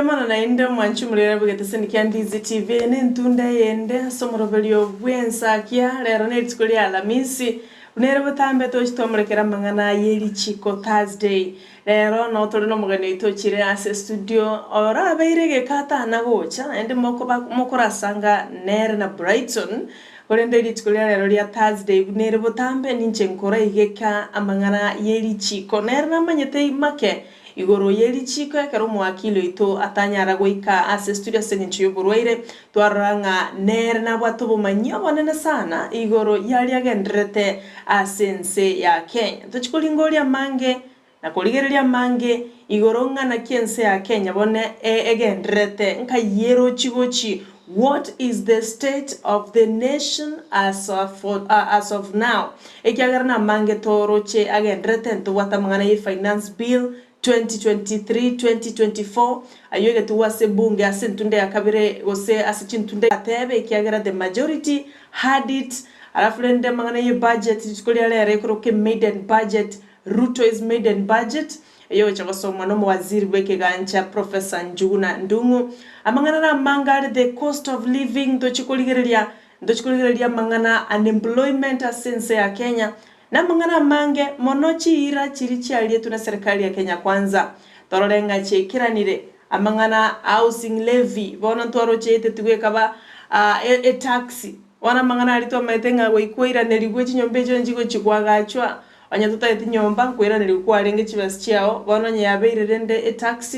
Mbuya mono naende omwanchi omorere bw'egeteseni kia Ndizi TV eye nentunda eyende ase omoroberio bw'ensakia rero nerituko ria Alamisi buna ere botambe tochi twamorekera amang'ana ye richiko Thursday rero noo tore nomogeni oito ochire ase studio orabeire egeka atana gocha naende mokoba mokorasanga nere na Brighton korende rituko ria rero ria Thursday buna ere botambe ninche nkoraigeka amang'ana ye richiko nere namanyete make Igoro ye richiiko ekero omowakili oito atanyara goika ase studio ase engencho y'oborwaire, twarora ng'a nere nabwate obomanyi obonene sana igoro y'aria agendererete ase ense ya Kenya. Tochi koringoria amange na korigereria amange igoro ng'a naki ense ya Kenya bono egendererete, nkai erochi gochi, what is the state of the nation as of, as of now? Ekiagera namange toroche agendererete ntobwate amang'ana ye Finance Bill 2023, 2024, ayio egetigwa ase ebunge ase entunda ya kabere gose ase chintunda atebe ekiagera the majority had it. Alafu rende amang'ana ye budget rituko ria rero ekorokwa maiden budget, Ruto is maiden budget, eyogocha gosomwa nomowaziri bw'ekegancha Professor Njuguna Ndung'u. Amang'ana namange are the cost of living ntochie korigereria Ntochi korigereria amang'ana unemployment ase ense ya Kenya, na amang'ana amange mono chiira chiria chiarietwe na serikali ya Kenya Kwanza. Torore ng'a chiaikeranire. Amang'ana housing levy bono ntwaroche etetigwe ekaba e tax. Bono amang'ana aria twamaete ng'a goika oiranerigwe chinyomba echio nchigochi koagachwa, onye totagete nyomba nkoiranerigwa kwarenge chibesa chiao, bono onye yabeire rende e tax,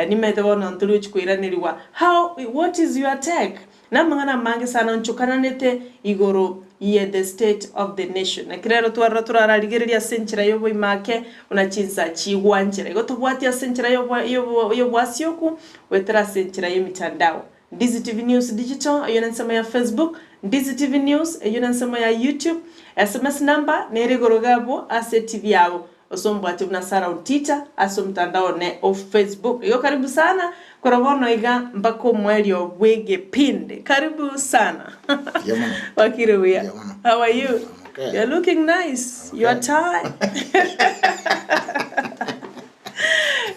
nimaete bono ntori gochi koiranerigwa. How, what is your take? Namang'ana amange sana onchokananete igoro ye the state of the nation. Naki rero twarora torararigereria ase enchera y'oboima ake buna chinsa chigwanchera. Igo tobwatie ase enchera y'obwasioku goetera ase enchera y'emitandao. Ndizi TV News Digital eyio nensemo ya Facebook, Ndizi TV News eyio nensemo ya YouTube, SMS number nere igoro iga abwo ase etibi yabo. Ase ombwate buna Sarah Ontita ase omotandao one o Facebook. Igo karibu sana korwa bono iga mpaka omoerio bw'egepindi. Karibu sana. Mbuya mono. Wakire buya. Mbuya mono. How are you? I'm okay. You're looking nice. I'm Your okay. tie.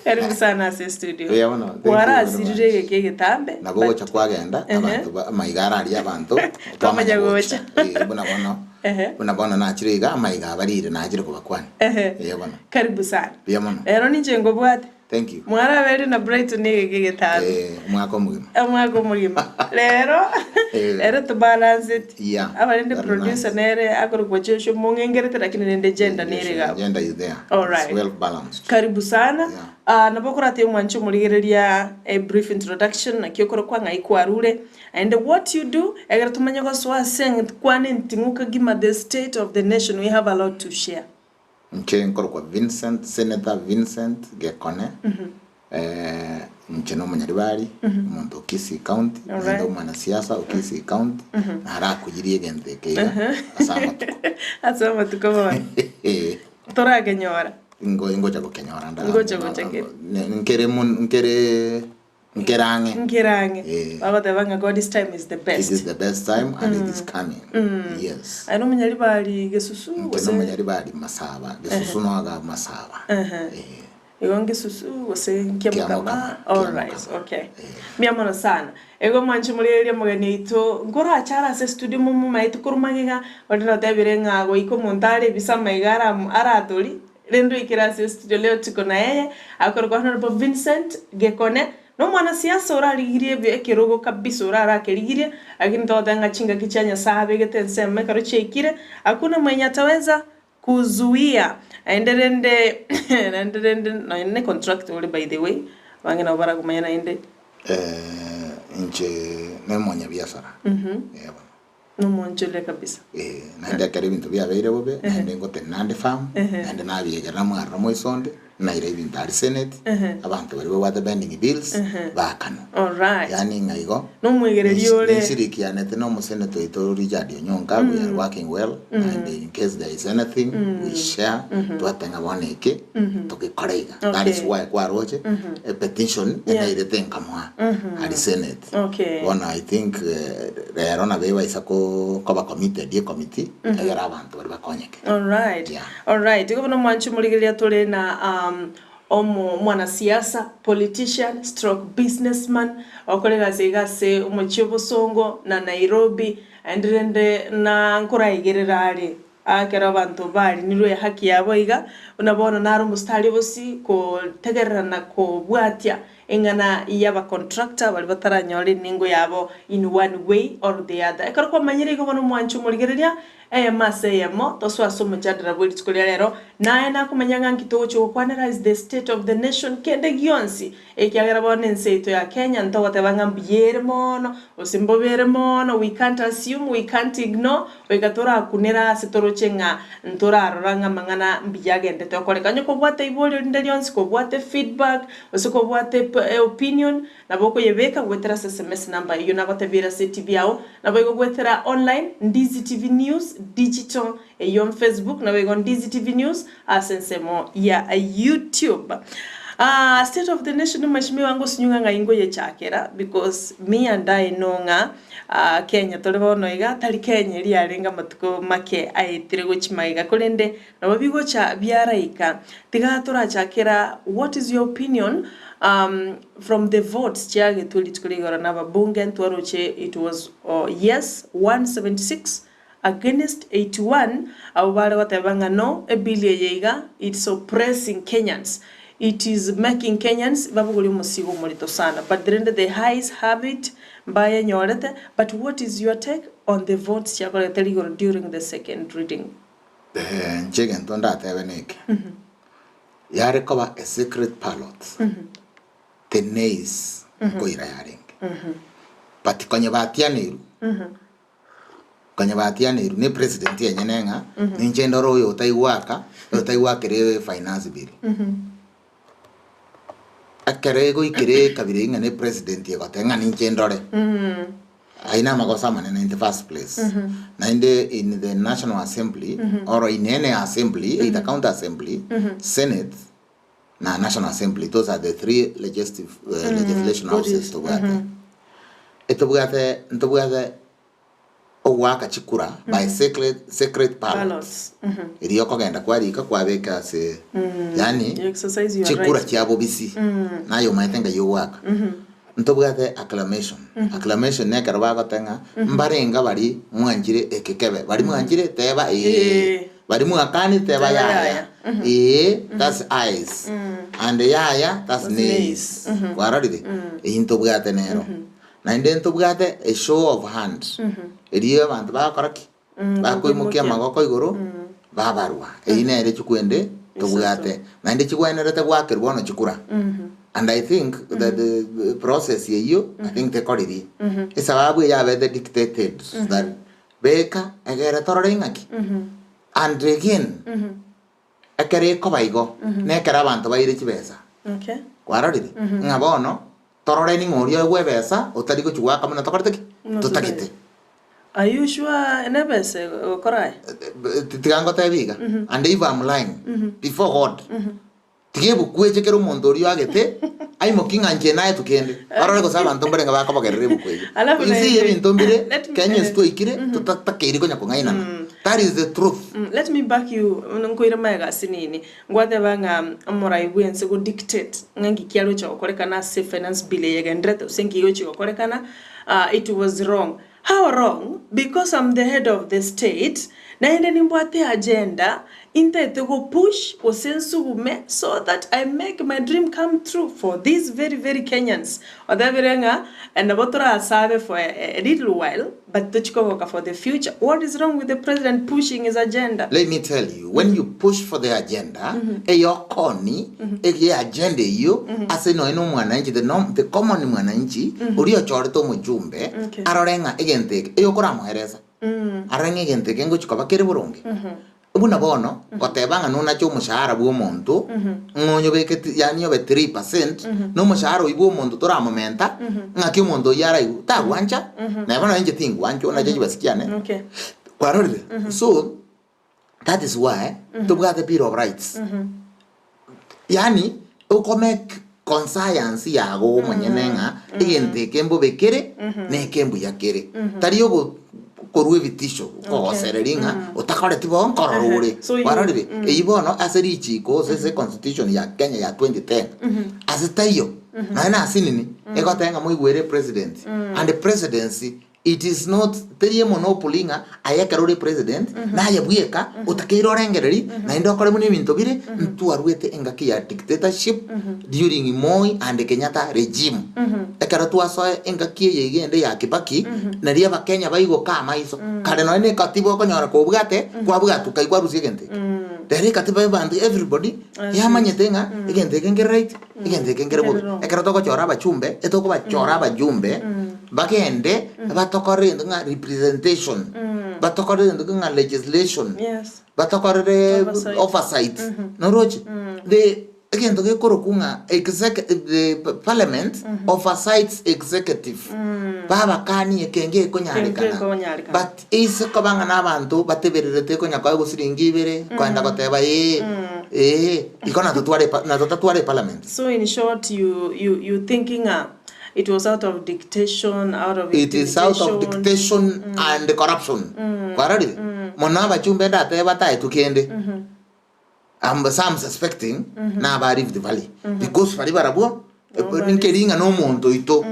Karibu sana ase studio. Mbuya mono. Thank you very Kwarasirire much. egeki egetambe. Nabo but- gocha kwagenda Ehe. abanto ba- amaiga araria abanto Twamanya twamanya gocha. gocha. Eh, buna bono Ehe. Buna bono nachire iga, amaiga abarire nachire kobakwania. Ehe. Eeh bono. Karibu sana. Mbuya mono. Rero ninche nkobwate. Thank you. Mwarabeire na Brighton egeka egetambe. Eh, omwaka omogima. Omwaka omogima. Rero, Eh. rero tobalanseti. Yeah, Abarende very producer nice. nere akorokwa Joshua mong'engerete lakini rende gender nere Joshua, iga abwo. Gender is there. Alright. It's well balanced. Karibu sana. Yeah. Ah, nabo okoratebe mwanche omorigereria a brief introduction naki okorokwa ng'ai kwarure Naende what you do, ekero tomanye gosoa ase kwana enting'u kegima the state of the nation we have a lot to share. Inche nkorokwa Vincent, Senator Vincent Gekone, inche nomonyaribari, omonto o Kisii County, naende Alright. omwanasiasa o Kisii County, narakuyirie egento eke iga ase amatuko. Ase amatuko bono. Torakenyora. Ingo ingocha gokenyora nda- Ngocha gocha kere. Ne- nkere mon- nkere Nkere ang'e. Nkere ang'e. Eh. Bagoteba ng'a God's time is the best. It is the best time and it is coming. Yes. Aye nomonyaribari gesusu Inche gose? nomonyaribari masaba, gesusu noga masaba. Ehe. Eh. Igo ngesusu gose nkiamokama? Kiamokama, Alright, kiamokama. okay. Eh. Mbuya mono sana. Igo mwanche morigererie omogeni oito, nkorache are ase estudio momomaete korwa magega, onde notebire ng'a goika omonto are ebisa amaiga aram aratori, Rende oikire ase estudio leo tuko na yeye, akorokwa Honourable Vincent Gekone, na omwanasiasa orarigirie ebi ekerogo kabisa orarakerigirie, lakini togoteba ng'a chingaki chia Nyasae abegete ensemo ekero chiaikire, hakuna mwenye ataweza kuzuia. Naende rende naende rende nonya ne contractor ore by the way, abange nabo barakomanya naende. Inche nomonyabiasara, eh bono. Nomonchoria kabisa. Ee, naende ekero ebinto biabeire bobe, naende ngotenena ande farm, naende nabiegerera mwarora moiso onde, naira ebinto aria senate, abanto baria babwate pending bills, baakanwa. Alright. Yaani ng'a igo, Nomwegereria ninsi- ore. ninshirikianete na omoseneta oito Richard Onyonka, we are working well, naende in case there is anything, we share, twateba ng'a bono eke, togekore iga. That is Okay. why kwaroche, epetition, enairete nkamoa aria senate. Okay. Bono I think rero nabo ebaisa koba committed ecommittee egere abanto baria bakonyeke. Alright. Yeah. Alright. Igo bono mwanche omorigereria tore na um, Omo mwanasiasa, politician stroke businessman, okore egasi iga ase omochie o Bosongo na Nairobi, naende rende na nkoraigerera are ekero abanto barinirwe ehaki yabo iga, buna bono nare omositari obosi kotegerera na kobwatia eng'ana y'abacontractor baria bataranyore eningo yabo in one way or the other. Ekero kwamanyire igo bono omwanche omorigereria, Eyemo ase eyemo, tosoe ase omochandera bwe rituko ria rero, naye nakomanya ng'a nki togochia gokwanera is the state of the nation kende gionsi, ekiagera bono ense yaito ya Kenya ntogoteba ng'a mbuya ere mono, gose mbobe ere mono, we can't assume, we can't ignore, goika torakunere ase toroche ng'a ntorarora ng'a amang'ana mbuya agendete okoreka. Onye kobwate iborio rinde rionsi, kobwate feedback, gose kobwate opinion, Nabo okoyebeka goetera ase sms number eyio nagotebiire ase etibi yao, naboigo goetera online Ndizi TV News Digital eyio on Facebook, naboigo Ndizi TV News ase ensemo ya YouTube. Ah, state of the nation mheshimiwa ngosinyuga ng'ai ngoyechakera because me and I know ng'a ah, Kenya tore bono iga tari Kenya eria yarenge amatuko make aetire gochia magega korende Nabo bigocha biaraika. Tiga torachakera what is your opinion um, from the votes chiagetwe rituko ria igoro na ababunge ntwaroche it was uh, yes 176 against 81 abwo bare goteba ng'a no ebill eye iga it's oppressing Kenyans it is making Kenyans babogorie omosigo omorito sana but rende the ayes have it mbayenyorete but what is your take on the votes chiakorete rigoro during the second reading? Inche egento ndatebe neke, yare koba a secret ballot, the nays nkoira yarenge, but konye batianeirwe, konye batianeirwe ne president enyene ng'a ninche ndore oyo otaigwaka, oyo otaigwakera efinance bill. Ekero egoikera ekabira eyio ng'a ne president egoteba ng'a ninche ndore. Ayio namagoso amanene in the first place. Naende in the National Assembly or in any assembly, either county assembly, senate na National Assembly, those are the three legistive, legislation houses tobwate. Etobwate ntobwate ogoaka chikura by secret, secret ballot. Ballots. Erio okogenda kwarika kwabeka ase yaani You exercise your chikura right. chia bobisi naye omanyete ng'ai ogoaka. Ntobwate acclamation. Acclamation nekero bagoteba ng'a mbarenga baria mwanchire eke kebe, baria mwanchire teba ee, Ee. baria mwakanire teba Teba yaya. yaya. Ee that's ayes and yaya that's That's nays. nays. Kwarorire? Eyio ntobwate nero. Naende ntobwate a show of hands, erio abanto bagokora ki? Bakoimokia amagoko igoro, babarwa. Eyio nere chikwende tobwate. Naende chigwenerete goakerwa bono chikura. And I think that the process eyio, I think tekoriri. Esababu eyabete dictated that beka egere torore ing'aki. And again, ekero ekoba igo, nekero abanto baire chibesa. Okay. Kwarorire? Ng'a bono, Torore ning'o oria oegwe ebesa otari gochia goaka buna tokorete ki? Buna Totagete. Are you sure nebesa egokora aya? Tiga ngotebie iga, and if I'm lying, before God, tiga ebuku eche kera omonto oria oagete, aimokie ng'a inche naetwe kende, orore gose abanto mbarenge bakobogerera ebuku eyio. Alafu You see naende, ebinto mbire, let me- Kenya ase twaikire, totatakeiri konya kong'ainana. That is the truth. Let me back you, nkoire magega ase nini. Ngwateba ng'a omorai bw'ense go dictate ng'a nki kiaroche gokorekana ase finance bill eye egenderete gose nki egochi gokorekana, it was wrong. How wrong? Because I'm the head of the state, naende nimbwate agenda intaete go push gose nsugume so that I make my dream come true for these very very Kenyans. Otebire ng'a nabo torasabe for a little while But tochi kogoka for the future, what is wrong with the president pushing his agenda? Let me tell you, when you push for the agenda, eyokoni eye agenda eyio ase nonya na omwananchi, the norm, the common mwananchi, oria ochorete omojumbe, Okay. arore ng'a egento eke, eyokoramoeresa, arore ng'a egento eke ngochi koba kere boronge. Buna bono, goteba ng'a nonache omoshahara bw'omonto, ng'a onyobeke ti yaani obe 3%, na omoshahara oyio bw'omonto toramomenta, ng'aki omonto oyio araigwe? Tagwancha, naye bono inche tingwancha onache chibesa chiane. Okay. Kwarorire? So, that is why tobwate bill of rights. Yaani, okomake conscience yago omonyene ng'a egento eke mbobe kere, na eke mbuya kere. Tari ogo. Korwa ebitisho, okogosereria ng'a otakoreti bo nkorora ore. So you- Kwarorire? Eyio bono ase richiko gose ase constitution ya Kenya ya 2010, ase taiyo, nonya na ase nini, egoteba ng'a moigwere president, and the presidency it is not teri emonopoly ng'a aye ekero ore president, naye bweka otakeire orengereri, naende okore buna ebinto bire, ntwarwete engaki ya dictatorship during Moi and Kenyatta regime. Ekero twasoa engaki eye iga ende ya Kibaki, nario abakenya baigoka amaiso. Kare nonya na ekatiba okonyora kobwate, kwabwatwa kai kwarusia egento eke. Rero ekatiba ebanto everybody yamanyete ng'a egento eke nkere right, egento eke nkere bobe. Ekero togochora abachumbe, etokobachora abajumbe, bagende batokorere egento ng'a representation, batokorere egento ng'a legislation, Yes. batokorere Oversight. oversight, noroche? The egento gekorokwa ng'a exec the parliament oversights executive, babakanie ekenge ekonyarekana, Ekenge ekonyarekana. but ase koba ng'a na abanto batebererete konya koegwa siringi ibere, koenda goteba ee, ee, igo natotware epa natotatware eparliament. So in short you you you thinking ng'a it was out of dictation, out of It is out of intimidation. dictation and corruption. Kwarorire? Mono abachumbe ndatebe bataetwe kende. I'm, some suspecting na aba Rift Valley because bari barabwo nkeri ng'a nomonto oito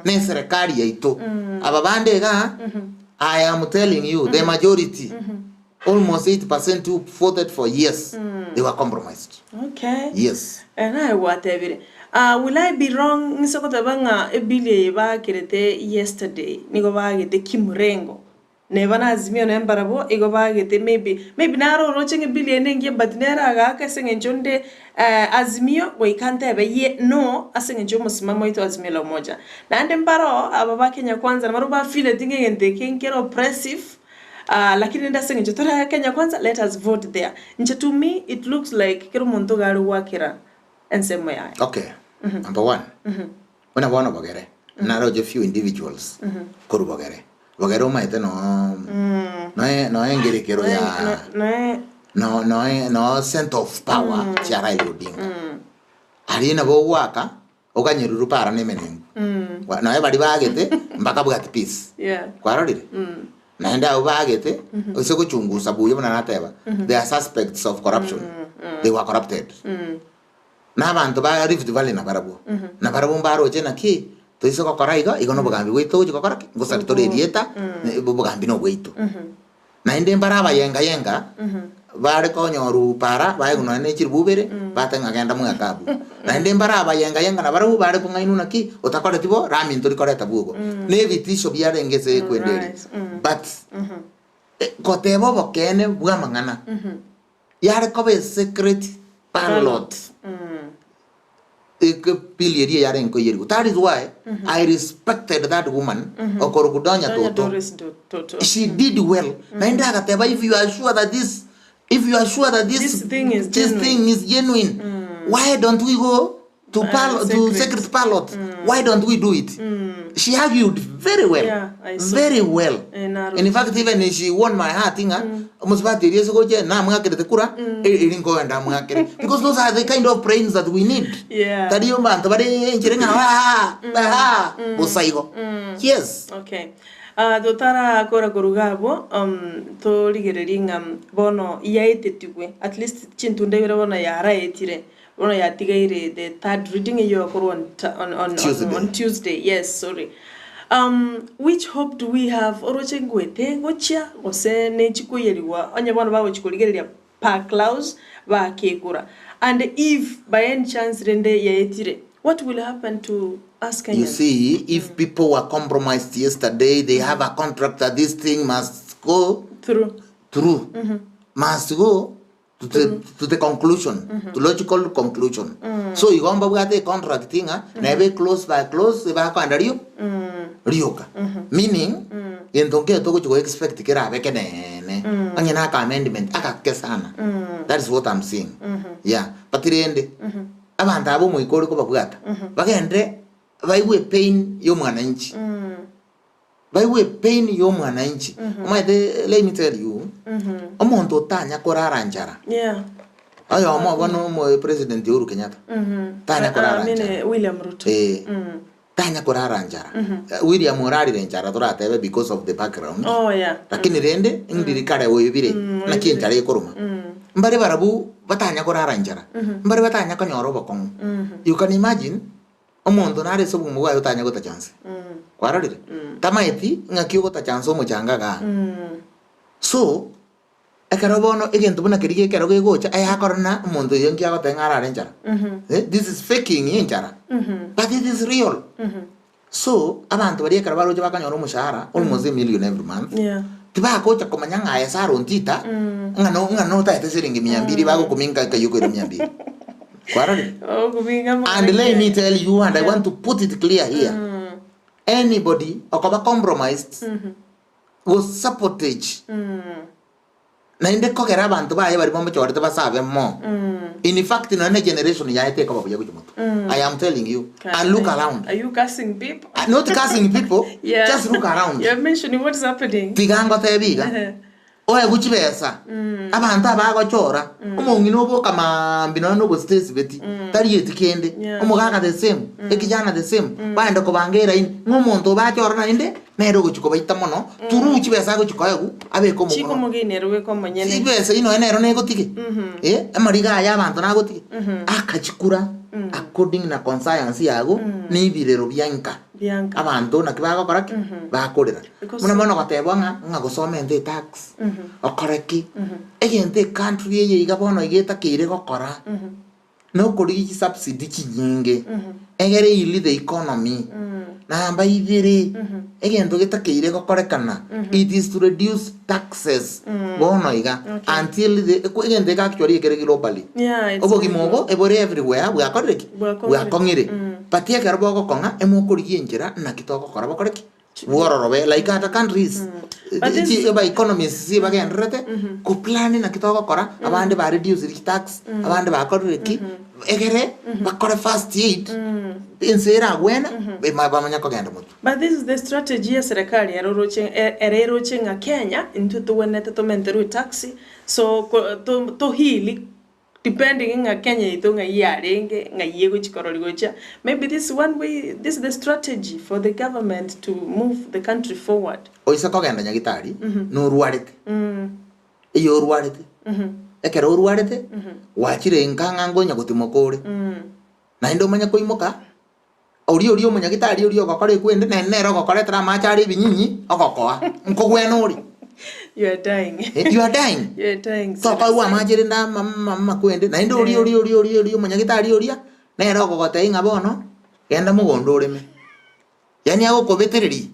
na eserekari yaito. Aba bande igaa I am telling you the majority almost 80% who voted for yes they were compromised. Okay. Yes. Eh, naye gwatebire. Ah, will I be wrong ng'ise goteba ng'a ebill eye bakerete yesterday nigo bagete kimrengo Neba na Azimio ne mbarabwo igo bagete maybe maybe naro oroche ng'a ebill eye nengiya but nere agaaka ase eng'encho nde Azimio goika ntebe ye no ase eng'encho yomosimamo oito Azimio la Umoja. Naende mbaroo aba ba Kenya Kwanza nabarobwo ba feeleti ng'a egento eke nkere oppressive lakini rende ase eng'encho tore Kenya Kwanza let us vote there. Inche to me it looks like kera omonto iga are goakera ensemo yaye. Okay, number one, Buna bono bogere, naroche few individuals korwa bogere. Bogere omanyete noo noe noe engerekero ya Noe no noe noo center of power chia Raila Odinga. Aria nabo ogoaka okanyeruru para na emenengu. Wa- Noe baria baagete mbakabwati peace. Yeah. Kwarorire? Naende abwo baagete ase gochungusa buya buna nateba, they are suspects of corruption. They were corrupted. Na abanto ba Rift Valley nabarabwo, nabarabwo mbaroche naki toise gokora iga, igo nobogambi bwaito togochia gokora ki? Ngosari tore erieta, obogambi nobwaito. Naende mbare abayenga yenga, bare konyorwa para, baegwa nonya ne chiribu ibere, bateba ng'a genda mwake abwo. Naende mbare abayenga yenga nabarabwo bare kong'ainwa naki, otakoreti bo, rami ntori koreta bwogo. Na ebitisho biarenge ase ekwenda eria. But, goteba obokeene bw'amang'ana. Yare koba esecret ballot bill eria yarenge koiyerigwa. That is why I respected that woman okorokwa Donya Donya Toto. Doris Toto. She did well. Naende agateba if you are sure that this if you are sure that this, This thing is this genuine. thing is genuine, why don't we go to pal to secret. secret ballot why don't we do it she argued very well Yeah, I saw. very well Eh, naro. in fact even she won my heart ng'a omosubati eria ase gocha namwakerete kura eri nkoenda amwakere because those are the kind of brains that we need Yeah. tari abanto bare enchera ng'a ah, ah, bosa igo yes Okay. Ah, totarakora koruga abwo, torigererie ng'a bono yaetetigwe, at least chintunda ibere bono yaraetire. Bono yatigaire the third reading eyio ekorwa on, on, on, Tuesday. on Tuesday, yes, sorry. Which hope do we have oroche ngwete gochia gose nechikoiyerigwa onye bono bagochia korigereria per clause bakekura and if by any chance rende yaetire what will happen to us You Kenyans? see, if people were compromised yesterday, they have a contract that this thing must go Through. through, must go to the, to the conclusion, to logical conclusion. So igo mbabwate econtract ng'a nebe clause by clause bakoenda rio rioka. Meaning, gento nkere togochi go expect kerabe ekeneene, onye na aka amendment agake sana. That is what I'm seeing. Yeah, but rende, abanto aba omoika ore kobabwata, bagende baigwe epain ya omwananchi. Baigwe epain ya omwananchi. Omanyete let me tell you, omonto otanya korara nchara, Yeah. oyomo obo no omo president Uhuru Kenyatta, tanya Ah, korara I mean, nchara. William Ruto. Eh. Tanya korara nchara. William orarire nchara toratebe because of the background. Oh, yeah. Lakini rende ndiri kare oebire naki enchara ekoroma. Mbare barabwo batanya korara nchara, mbare batanya konyora obokong'u. You can imagine omonto nare ase obogima bwaye otanya gotacha nse. Kwarorire? Tamaeti ng'aki ogotacha nse omochanga igaa. So, Ekero bono egento buna keria gekero gegocha, ayakore na omonto oyo nki agoteba ng'a arare enchara? Eh, this is faking enchara, but it is real. So, abanto baria ekero baroche bakanyora omoshahara almost a million every month, Yeah. tibagocha komanya ng'a aye Sarah Ontita, ng'a no ng'a notaete siringi mia mbiri bagokominka ekeyio koira mia mbiri. Kwarorire? Ogominga And let me amang'ana tell you, and I Yeah. want to put it clear here, anybody okoba compromised, Gosabotage, naende kogera abanto baye baria bamochorete basabe mo. In fact nonya ne generation yaye tekoba buya gochia motwe. I am telling you. And look around. Are you cursing people? Not cursing people, Yeah. just look around. You're mentioning what is happening. Tiga ngotebi iga, oegwe chibesa, abanto aba agochora, omong'ina oboka maambia nonya na obositesibeti, tarieti kende, Yeah. omogaka the same, ekijana the same, baenda kobanga eraini, ng'a omonto obachora naende, nere ogochia kobaita mono, through chibesa agochia koegwa, abeke omokono. Chikomogenia ere bweka omonyene. Chibesa eyio nonya nero negotige, eh, amariga aya abanto nagotige, akachikura according na conscience yago, na ebirero bia inka. Bianca. Abanto naki bagokora ki? Bakorera. Because- Buna bono gotebwa ng'a ng'a gosoma ente etax, okore ki, egento ecountry eye iga bono iga etakeire gokora, nokorigia chisubsidy chinyinge, egere eili the economy. Namba ibere, egento getakeire gokorekana, it is to reduce taxes bono iga, until the egento eke actually ekere globally. Yeah, it's Obogima very obo ebore everywhere bwakorire ki? Bwakong'ire. Bwakong'ire. But ekero bogokong'a emokorigia enchera naki togokora bokore ki? Bwororobe like other countries. But this- Chi aba economies chibagendererete koplan naki togokora abande ba reduce tax abande bakorire ki egere bakore first aid ense eragwene bamanye kogenda motwe. But this is the strategy ya serikali ere oroche ere eroche ng'a Kenya intwe togwenerete tomenterwe etax so ko to toheal Depending ng'a Kenya yaito ng'ai yarenge, ng'ai egochi korori gochia, maybe this one way, this is the strategy for the government to move the country forward. Oise kogenda nyagitari, norwarete, eyio orwarete, ekero orwarete, gwachire nka ng'a ngonya gotimoka ore, naende omanye koimoka, oria oria omonyagitari oria ogokora ekwende nere nere ogokoretera amache are ebinyinyi, ogokoa, nkogwena ore. You are dying. Eh, you are dying. You are dying. Tokoigwa amache rende ama- ama- amakwende, naende oria oria oria oria oria omonyagitari oria, nere ogogotebia ng'a bono, genda mogondo oreme. Yaani agokobetereria,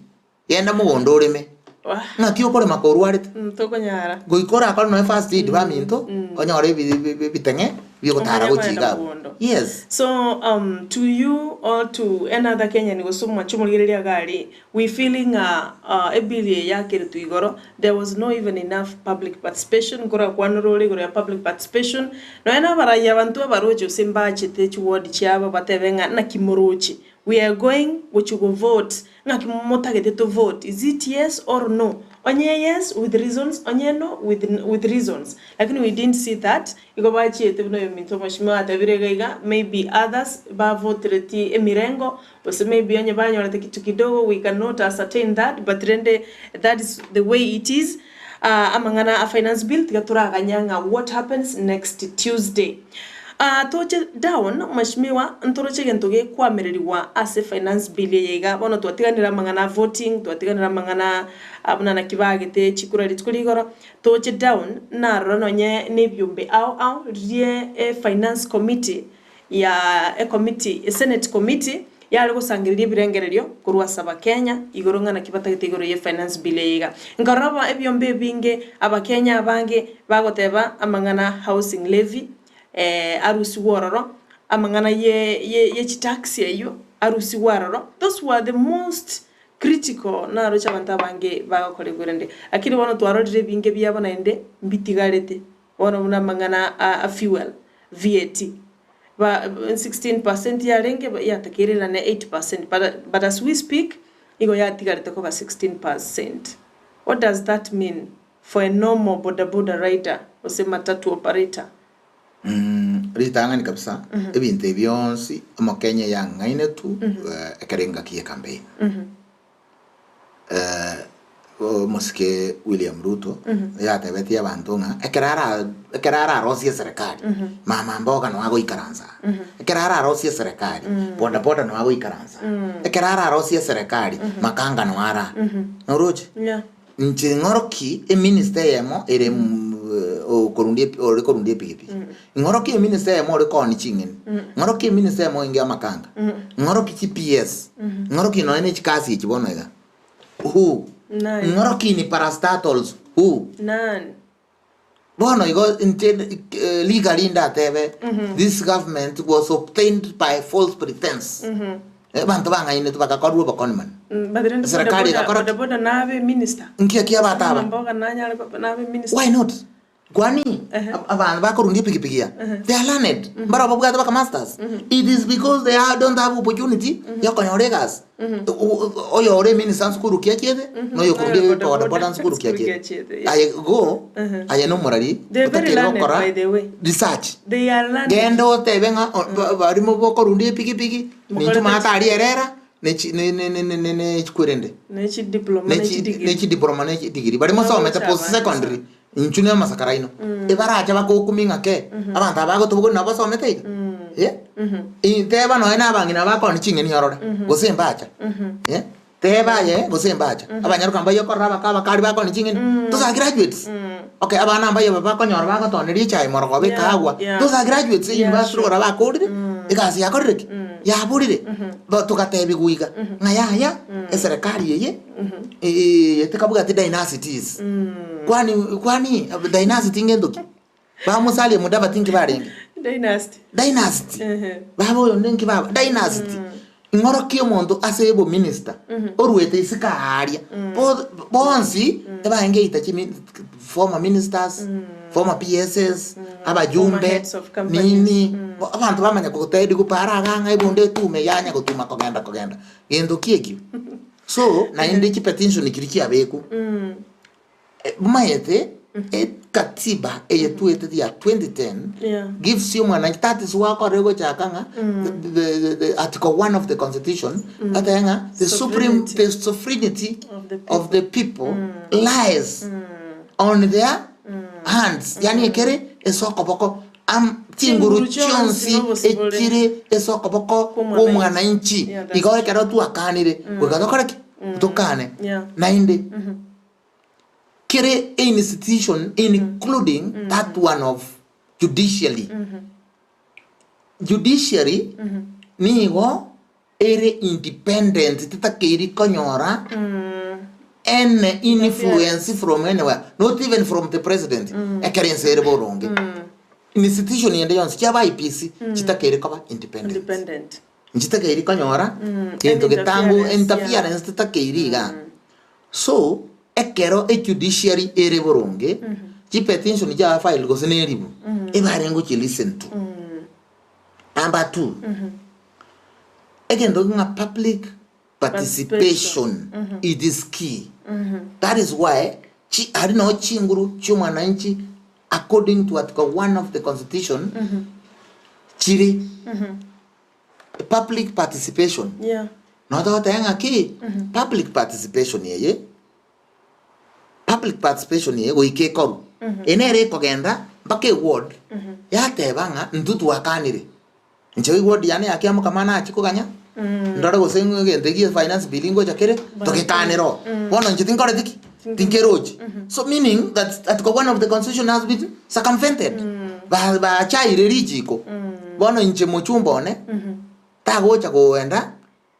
genda mogondo oreme. Wah. Ng'aki okorema korwarete? Tokonyara. Goika orakore nonya first aid baminto, onyore ebi- ebi- ebi- ebiteng'e biogotara Omanye gochia kogenda iga abwo. mogondo. Yes. So um, to you or to another Kenyan gose omwanche omorigereria iga aria, we feeling ng'a uh, ebill eye yakeretwe igoro, there was no even enough public participation, nkorakwanera ore igoro ya public participation, nonya na abarai abanto abaroche gose mbachete chiward chiabo batebe ng'a naki moroche, we are going gochia go vote, Ng'aki motagete to vote, is it yes or no? Onye yes with reasons, onye no with with reasons. Lakini we didn't see that, igo bachiete buna oyominto omweshimiwa atebire iga iga, maybe others bavotereti emirengo, gose maybe onye banyorete kitu kidogo we cannot ascertain that, but rende that is the way it is. Amang'ana a finance bill tiga toraganya ng'a what happens next Tuesday. Toche down mweshimiwa ntoroche egento gekwamererigwa ase finance bill eye iga bono twatiganire amang'ana a voting twatiganire amang'ana a buna naki baagete chikura rituko ria igoro toche down narora nonye na ebiombe ao ao ririe e finance committee ya ecommittee esenate committee yare gosangereria ebirengererio korwa ase abakenya igoro ng'a naki batagete igoro ye finance bill eye iga. Nkarora bo ebiombe ebinge abakenya abange bagoteba amang'ana housing levy arusigwe ororo, amang'ana ye ye ye chitax eyio arusigwe aroro, those were the most critical naroche abanto abange bagokorigwa rende. Lakini bono twarorire ebinge biabo naende mbitigarete, bono buna amang'ana a fuel, VAT, ba 16 percent yarenge yatakeire erane 8 percent but but as we speak igo yatigarete koba 16 percent. What does that mean for a normal boda boda rider gose matatu operator? Ritang'ani kabisa, ebinto ebi bionsi omokenya yang'ainetwe ekero engaki ye campaign. Omosike William Ruto yatebetie abanto ng'a ekero ara ekero ararosie eserekari, mama mboga noo agoikaransa aa, ekero ararosie eserekari, boda boda noo agoikaransa aa, ekero ararosie eserekari, makanga noo ara aa. Noroche? Yeah. Inche ng'oroki eminister eyemo ere okorundia epi ore korundia epigipigi, ng'oroki eminister eyemo ore koonia ching'eni, ng'oroki eminister eyemo enge amakanga, ng'oroki chi PS, ng'oroki nonya ne chikasi echi bono iga, who? Nani? Ng'oroki in parastatals, who? Nani? Bono igo inche legally ndatebe this government was obtained by false pretense. Abanto bang'ainetwe bagakorwa oboconman. But rende Serikali bodaboda egakora ki? bodaboda nabe minister. Nki eki abate aba? Mboga nanyare koba nabe minister. Why not? Kwani Ehe. abanto bakorundia epigipigi aa they are learned, mbaro babwate baka masters. It is because they are don't have opportunity ya okonyora egasi. Oyore eminister nsukuru ki achiete, na oyokorundia Oyo boda boda bodaboda nsukuru ki nsukuru ki achiete. achiete, yeah. Aye go, aye nomorari, They are very otakeire learned, gokora by the way. research. They are learned. Genda otebe ng'a o- ba- barimo bokorundia epigipigi, Mokorete ninche omanyete chi- aria erera, ne chi- ne- ne- ne- ne- ne- ne chikwerende. Ne chidiploma ne Ne chi- chidegree. ne chidiploma ne chidegree. Baria mosomete Bagocha post abande secondary, inchuo na amasakara aino. Ebarache bagokumia ng'a kee, abanto aba bagotobokori nabo basomete iga? Eh? Teba nonya na abang'ina bakoonia ching'eni orore, gose mbacha. Eh? Teba aye gose mbacha. Abanyaroka mbaye okorora abaka abakari bakoonia ching'eni. Those are graduates. Okay, abana mbaye aba bakonyora bagotoneria echae morogoba Yeah, ekagwa. yeah. Those are graduates Yeah, university sure. okora bakorire, egasi yakorire ki? Yaborire. Bo togatebiwa iga, ng'a yaya, eserekari eye, eye tekabwati dynasties. Kwani kwani dynasty ngento ki? Ba Musalia Mudavadi nki barenge? Dynasty. Dynasty. Ehe. Baba oyo ninki baba? Dynasty. Ing'orokia omonto ase obominister oruete isiko aaria. Bo- bonsi ebarenge eita chimi former ministers, former PSs, abajumbe, Former heads of companies. nini, bo- abanto bamanya kogotebia gopara iga ng'a ebunde etume yanya gotuma kogenda kogenda. Gento ki ekio? So, naende chipetition chiria chiabekwa, Omanyete ekatiba eye twetete ya 2010 Yeah. gives you mwananchi that is why okorire gochaka ng'a the, the, the article 1 of the constitution atebe ng'a the supreme Sovereignty. the sovereignty Of the people. of the people lies on their hands yani ekere ase okoboko am chinguru Chinguru chionsi chionsi nobosibore. echire ase okoboko Kw'omwananchi. kw'omwananchi Yeah, that's igo ekero twakanire goika tokore ki tokane Yeah. naende Kere institution including that one of judiciary. Judiciary nigo ere independent tetakeiri konyora any influence from anywhere not even from the president ekero ense ere boronge. Institution ende yonsi chiaba IEBC chitakeire koba independent. Independent. Nchitakeiri konyora gento Any getango interference, yeah. interference tetakeiri igaa. So, ekero ejudiciary ere boronge, chipetition chia file gose ne eribu, ebarenge gochi listen to. Number two, egento ng'a public participation it is key. That is why chi aria noo chinguru chia omwananchi according to article one of the constitution chire. Public participation. Yeah. Noo togoteba ng'a ki? Public participation eye, public participation eye goika ekorwe. Eye nere ekogenda mpaka eward, yateba ng'a intwe twakanire. Inche eward yane ya Kiamokama nachie koganya, ndore gose ng'a egento eki finance bill ngocha kere, togekanere oo. Bono inche tinkoreti ki? Tinkerochi. So meaning that article one of the constitution has been circumvented. Ba bachaire richiko. Bono inche mochumba one, tagocha kogenda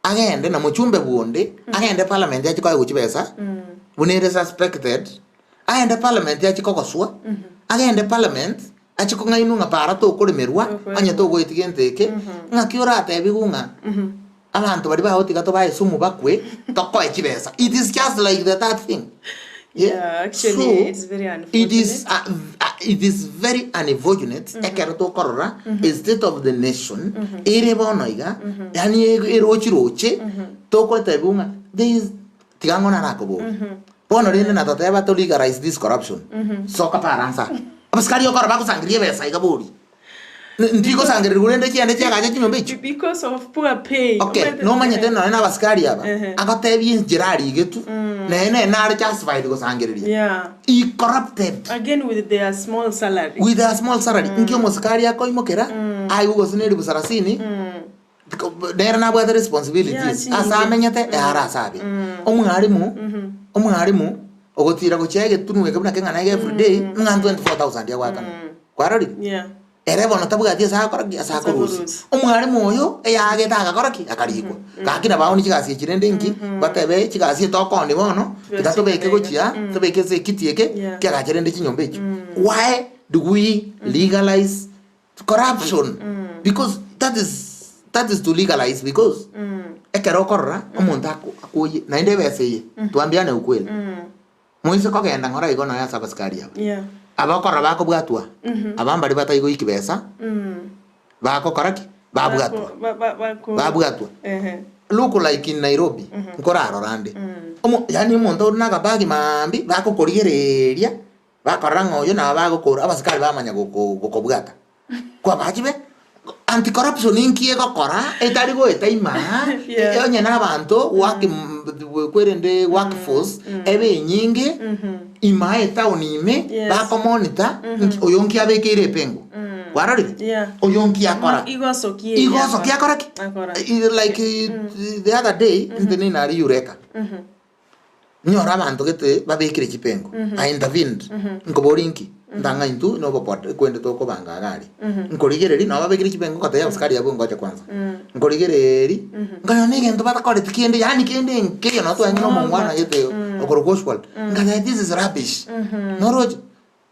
agende na mochumbe bwonde, agende parliament achie koegwa chibesa, buna ere suspected, agende parliament achie kogoswa, agende parliament achie kong'ainwa ng'a para tokoremerwa, onye togoetia gento eke, ng'aki oratebiwu ng'a abanto baria bagotiga tobae esumu bakwe, tokoe chibesa. It is just like the third thing. Yeah, actually, so, it's very it is, unfortunate. it is very unfortunate ekero tokorora a state of the nation ere bono iga yaani erochi roche togotebiwa ng'a there is tiga ng'o narakoboria bono rende natoteba to legalize this corruption soka para nsa abasikari okoro bagosangereria ebesa iga bori. Ntigosangererigwa rende chiende chiagacha chinyomba echio. Because of poor pay. Okay, Omanyete- nomanyete nonya na abasikari aba, Ehe. agotebia enchera arigetwe, nere nere nare justified gosangereria. Yeah. He corrupted Again with their small salary. with a small salary. Nki omosikari akoimokera, aigwe gose na elifu sarasini, nere nabwate Yeah, responsibilities, chinyinge. ase amenyete, ere ase abe. Omwalimu, omwalimu, ogotira gochia egetunwa eke buna keng'ana iga everyday, ng'a 24,000 agoakana. Kwarorire? Yeah. Ere bono tabwati ase agokora ki? Ase akorusia. Omwalimu oyo eyagete agakora ki? Akarikwa. Gaki nabo aoni chigasi echi rende inki? Batebe chigasi etokooni bono, tiga tobeke gochia, tobeke ase ekiti eke, Yeah. kiagache rende chinyomba echio. Why do we legalize corruption? Because that is that is to legalize because ekero okorora omonto ako akoyie naende ebesa eye, twambiane ukweli. Moise kogenda ng'ora igo nonya ase abasikari aba. Yeah. Abakorora bakobwatwa, aba mbaria batari goiki besa, bagokora ki? Babwatwa. Bako- ba- ba- bako- Babwatwa. Ehe. Look like in Nairobi, nkorarora ande. Omo yaani omonto ore na akabagi maambia, bakokorigereria, bakorora ng'a oyo nabo bagokora, abasikari bamanya goko gokobwata. Kwabachibe, anti corruption inki egokora etari goeta imaa, Yeah. onye na abanto work kwerende workforce ebe enyinge imaa etown ime Yes. bakomonitor nki oyo nki abekeire epengo. Kwarorire? Yeah. Oyo nki akora. Igosokia Igosokia akora ki? Akora. Like the other day, ntenene aria Eureka. Nyora abanto gete babekire chipengo, I intervened, nkoboria inki? Ntang'a intwe nobopot kwende tokobanga iga aria. Nkorigereria nabo babekire chipengo ngotebia abasikari abwo ngocha kwanza. Nkorigereria, nkanyora na egento batakoreti kende yaani kende nkeiyo nabo twarenge na omongwana gete okorokwa Oswald, nkateba this is rubbish. Noroche?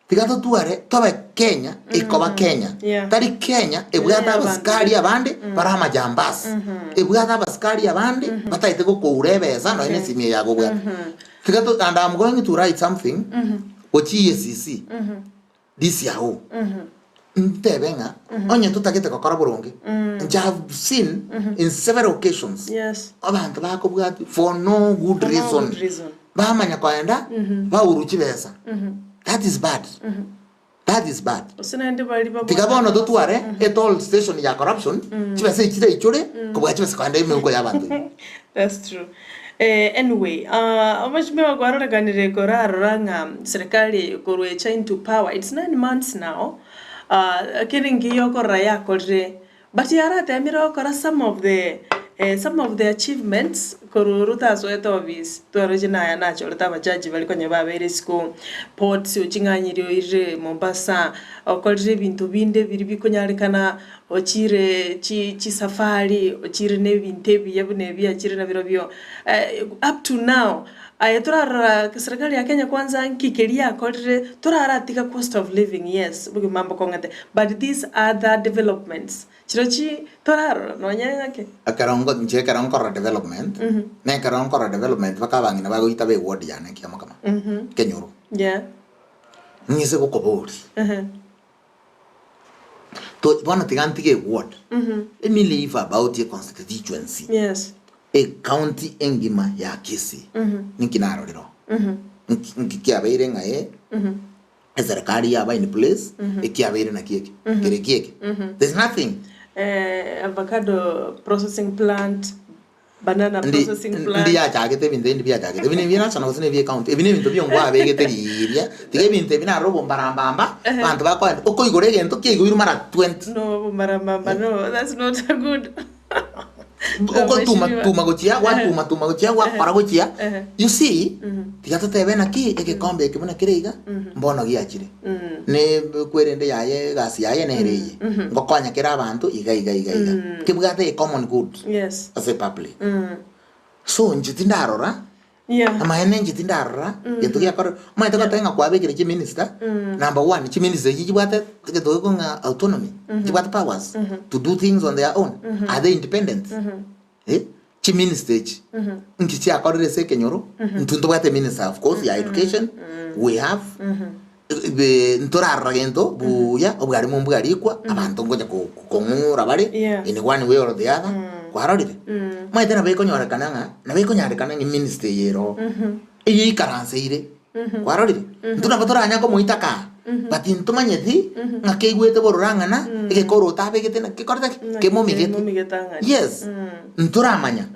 Tiga totware tobe Kenya ekoba Kenya. Yeah. Tari Kenya ebwate Ere abanto. abasikari abande bare amajambasi. Ebwate abasikari abande bataete gokoura ebesa nonya na esimi eye agobwate. Tiga to and I'm going to write something gochia EACC this year oh. Ntebe ng'a onye totagete gokora boronge, inche have seen in several occasions Yes. abanto bakobwati for no good For no reason. good reason. Bamanya koenda baurwe chibesa. That is bad. That is bad. Gose naende baria babwate Tiga bono amagoso. totware a toll station ya corruption, chibesa echi chiraichore kobua chibesa koenda emeuko ya abanto ime. That's true. Eh, anyway, ah, omweshimiwa kwarorekanire korarora ng'a serikali eye korwa echa into power, it's 9 months now, ah, kere nkiya okorora yakorire But yaratemire gokora some of the some of the achievements korwa Ruto asoete office twaroche naya nachorete abajaji baria konya babeire isiko ports oching'anyirie oirire Mombasa okorire ebinto binde biria bikonyarekana ochire chi chisafari ochire na ebinto ebiya buna ebi achire nabirobio up to now Aye torarora serikali ya Kenya kwanza nki keria yakorire toraratiga cost of living yes obogima mbokong'ete but these other developments chirochi torarora nonye ng'ake. Ekero nko inche ekero nkorora development, na ekero nkorora development mpaka abang'ina bagoita ba eward yane ekiamokama, ekenyoro, Yeah. ng'ise gokoboria, to bono tiga ntige eward, let me leave about a constituency. Yes. Ecounty engima ya Kisii ninki narorire oo? Nki nki kiabeire ng'a ee eserekari yaba in place ekiabeire naki eke kere ki eke there's nothing. Avocado processing plant, banana Ndi processing ndi plant. yachagete ebinto ebi mbiachagete ebi nebia national gose nebia ecounty ebi nebinto biongo abegete riria tiga ebinto ebi narora obombarambamba abanto bakoenda okoigora egento kiaigoirwe mara 20. No, obomarambamba no, that's not a good. Ogotuma tuma gochia gwatuma tuma gochia gwakora gochia you see tiga totebe naki egekombe eke buna kere iga mbono giachire ne kwerende yaye egasi yaye nere eye ngokonya kere abanto iga iga iga iga kebwate a common good Yes. ase public so inche tindarora Yeah. Amaene inche tindarora gento giakorire, omanyete goteba ng'a kwabekire chiminister, number one chiminister echi chibwate egento gekong'a ng'a autonomy, chibwate powers to do things on their own, are they independent? Eh, chiminister echi nki chiakorire ase ekenyoro, intwe ntobwate minister of course ya education, we have ntorarora gento buya, obwarimu mbwarikwa, abanto ngocha ko- kong'ung'ura bare Yeah. in one way or the other, kwarorire? Omanyete nabo ekonyorekana ng'a, nabo ekonyarekana ng'a eministry eye ere oo, eye ikaranseire, kwarorire? Intwe nabo toranya komoita kaa, But ntomanyeti ng'a keigwete bororo ang'ana, egekoroto abegete naki kekorete ki? Naki Kemomigete. kemomigete ang'ana. Yes, ntoramanya.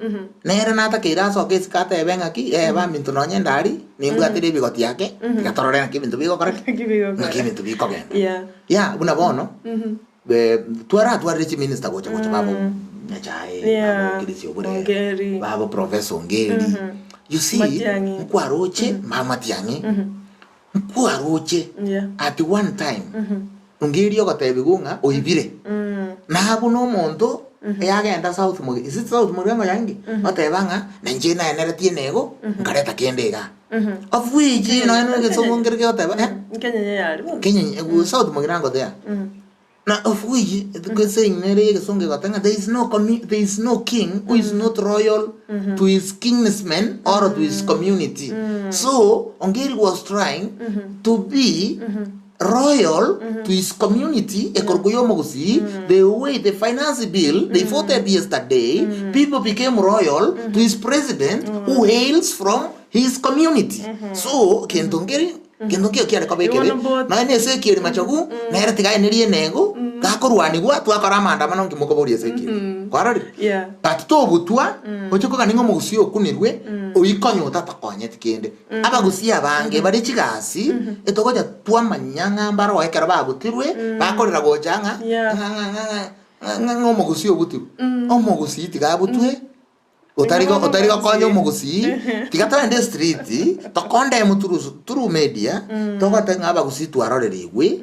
Nere natakeire asoke isiko atebe ng'aki, eh baminto nonye ndari, nimbwatire ebigoti ake, tiga torore naki ebinto bigokora ki? Naki bigokora. Naki ebinto bikogenda. Yeah. Yeah, buna bono, twaratwarire chiminister gocha gocha babo Nyachae, Yeah. babo Chris Obure, Ongeri. babo Professor Ongeri. You see, Matiang'i. nkwaroche, ma Matiang'i, Nkwaroche Yeah. at one time ongerie ogotebiwa ng'a oibire na buna omonto yagenda South Mugirango, is it South Mugirango yainge? Oteba ng'a na inche naeneretie enego nkareta kende igaa. Of which nonya na egesongo nkere gegoteba eh, Nkenyenya yari bono. Kenya South Mugirango there. Na of which the saying nere y'egesongo egoteba ng'a there is no commu- there is no king who is not royal to his kinsmen or to his community. So Ongeri was trying to be royal to his community ekorokwa y'omogusii the way the finance bill they voted yesterday people became royal to his president who hails from his community. So kento nkeri Gento nkeiyo kiare koba ekebe, Igo both. nonya na Ezekieli machogu, nere tiga aenerie enego, gakorwanigwa, twakora amaandamano nki mokoboria Ezekieli? Kwarorire? Yeah. But togotwa, oche kogania ng'a omogusii okunirwe, oyio konya otatokonyeti kende. Abagusii abange bare chigasi, etogocha twamanya ng'a mbaroo ekero bagotirwe, bakorera gocha ng'a, Yeah. ng'a ng'a ng'a ng'a ng'a ng'a omogusii ogotirwe. Omogusii tiga abutwe. Otari go- otari gokonya omogusii, tiga togende estreet, tokondemu through through media, togote ng'a abagusii twarorerigwe,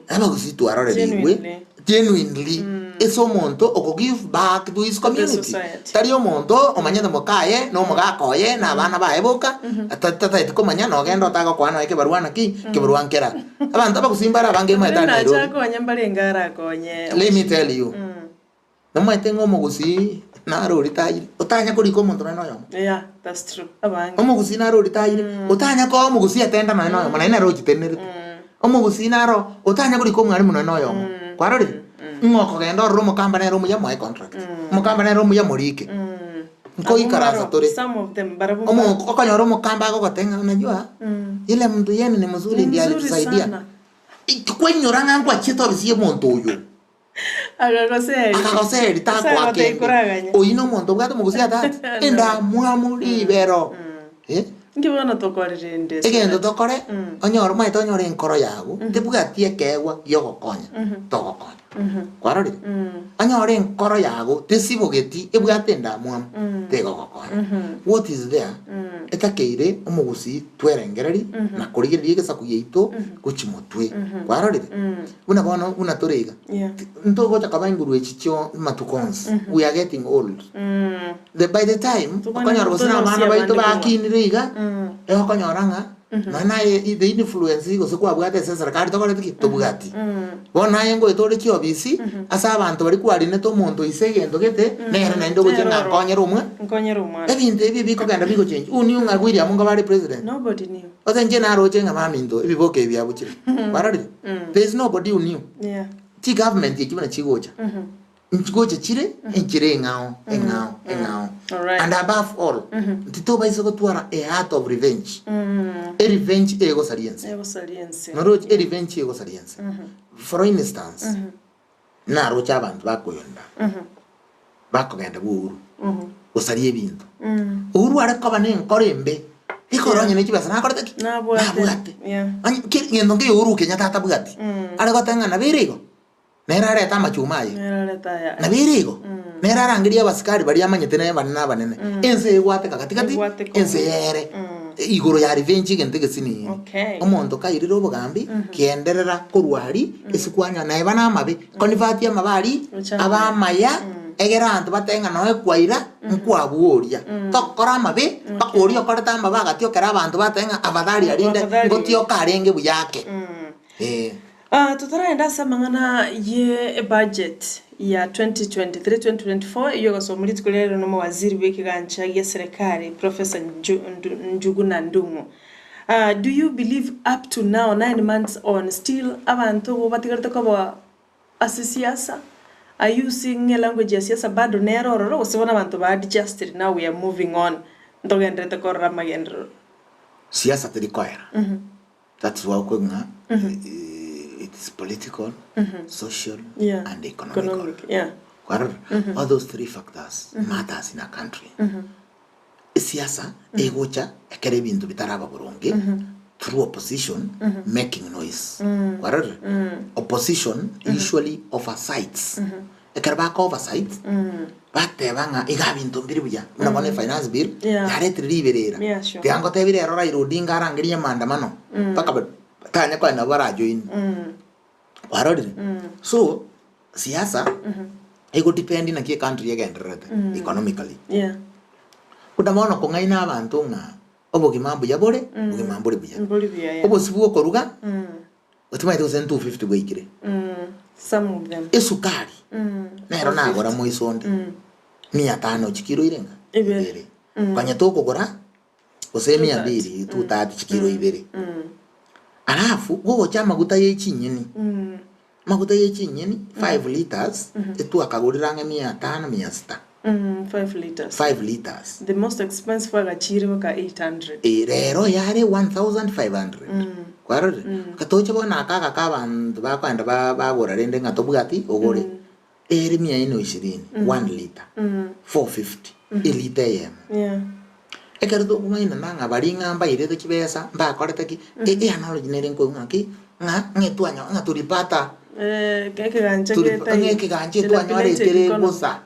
abagusii twarorerigwe, Genuinely. genuinely, ase omonto oko give back to his To the community. society. Tari omonto omanyete mokaye, na omogaka oye, na abana baye boka, ata- tataeti komanya nogenda otagokoa nonya kebarua naki, kebarua nkera. Abanto abagusii mbare abange Nonye maete nache Nairobi. akonye mbarenge arakonye. Let me tell you. Nomaete ng'a omogusii naro oria tayire, otanya korika omonto nonya noyomo. Yeah, that's true. Abange. Omogusii naro oria tayire, otanya koa omogusii etenda nonya noyomo, naende nere ochitenerete. Omogusii naro otanya korika omwalimu nonya noyomo. Kwarorire? Ng'a okogenda orore omokamba nere omuya moe contract, omokamba nere omuya morike. Nkoikaransa Abwo tore. Some of them barabwo Omo mbaro. okonyora omokamba agogotebia ng'a unajua, yule mtu yenu ni mzuri Ni ndiye mzuri alitusaidia. sana. Kwainyora ng'a nkwachiete ofisi ya omonto oyo. Akagoseri. Akagoseri takoa Ase kende. ikoraganya. Oyio nomonto obwate omogusi atati endamwamu ribero eh. Inki bono tokorire inde Egento Surat? tokore onyore omanyete onyore enkoro yago tebwati ekeegwa giogokonya togokonya kwarorire onyore enkoro yago tesibogeti ebwate endamwamu tegogokonya what is there etakeire omogusii twerengereri na korigereria egesaku giaito gochia motwe kwarorire Buna bono, buna tore iga, Yeah. ti- ntogocha koba inguru echi chio amatuko onsi. We are getting old. Mm. The, by the time, Tobana okonyora gose na abana torosie baito abande korwa. bakinire iga, Mm. eh okonyora ng'a nonya naye i- the influence gose kwabwate ase eserekari tokoreti ki? Tobwati. Mm. Bono naye ngoeta ore chiofisi, ase abanto baria kwarinete omonto ise egento gete, nere naende ogochia Nere ng'a oro. nkonyere omwe. Nkonyere omwana. Ebinto ebi bikogenda bigochange. Who knew ng'a William ngoba are president? Nobody knew. Gose inche naroche ng'a baminto ebiboka ebi biabuchire. Kwarorire? There is nobody who knew. Yeah. Chigovernment echi buna chigocha, nchigocha chire enchera eng'ao, eng'ao, eng'ao. Alright. And above all, ntitobaisa gotwara a heart of revenge. E revenge egosaria ense. Egosaria ense. Noroche e revenge egosaria ense. For instance, naroche abanto bakoyonda, bakogenda bwa Uhuru, gosaria ebinto. Uhuru are koba na enkoro embe, rikoro onye ne chibesa nakorete ki? Nabwate. Nabwate. Yeah. Onye ki gento nkeiyo Uhuru Kenyatta atabwati, are goteba ng'a nabo ere igo, nere arete amachuma aye, Nere arete aya. nabo ere igo, nere arangerie abasikari baria amanyete na abanene abanene, ense egwateka gatigati, Egwateka ense omonto. yere. Igoro ya revenge egento egesinini. Okay. Omonto kairire obogambi, genderera korwa aria, ase kwanyora naye namabe, convert amabe aria, Gocha abe amaya. amaya, egere abanto batebe ng'a noe kwaira, nkwabua oria. Tokora amabe, mpaka oria okorete amabe agatiokera abanto batebe ng'a afadhali arinde, Afadhali. ngotioka arenge buya ake. Eh. Ah, totaragenda ase amang'ana ye ebudget ya 2023-2024 eyio egosomwa rituko ria rero nomowaziri bw'ekegancha gia serikali Professor Nju, Ndu, Njuguna Ndung'u. Ah, do you believe up to now 9 months on still abanto obo batigarete koba ase siasa are you seeing elanguage ya siasa bado nere ororo gose bono abanto ba adjusted now we are moving on ntogenderete korora amagenderero? Siasa teri koera. That's why okwe ng'a. is political, social Yeah. and economical. Economic, yeah. Kwarora? All those three factors matters in a country. Esiasa egocha ekero ebinto bitaraba boronge through opposition making noise. Kwarorire? Opposition usually oversights. Ekero baka oversight, bateba ng'a iga binto mbiri buya, buna bono efinance bill Yeah. yaretire riberera. Yeah, sure. Tiga ngotebie rero Raila Odinga arangerie maandamano mpaka ba- tanya koenda nabo barajoin. Kwarorire? So, siasa egodepend naki ecountry egendererete economically. Yeah. Buna bono kong'aina abanto ng'a obogima mbuya bore, obogima mbore buya. Mbori buya, yeah. Obosie bwa okoruga, otimanyete gose 250 bwaikire. Some of them. Esukari nero nagora moiso onde mia tano chikiro irenga? Ibere. Ibere. Konya tokogora gose mia mbiri, 230 chikiro ibere. Alafu gogocha amaguta ye chinyeni, amaguta ye chinyeni 5 litres etwakagorire ang'e mia tano mia sita. 5 litres. 5 litres. The most expensive agachire baka 800. Eh, rero yare 1500. Kwarorire? Gatoche bono aka agaka abanto bakoenda ba- bagora rende ng'a tobwati ogore. Ere mia ine o ishirini, 1 litre, 450, elita eyemo. Yeah. Ekero tokomanyana ng'a baria ng'a mbairete chibesa, mbakorete ki, e- eanalogy nere nkoigwa ng'aki, ng'a ng'a twanyo ng'a tulipata Eh, ekegancha tuli getai. ng'a ekegancha etwanyorete ere bosa.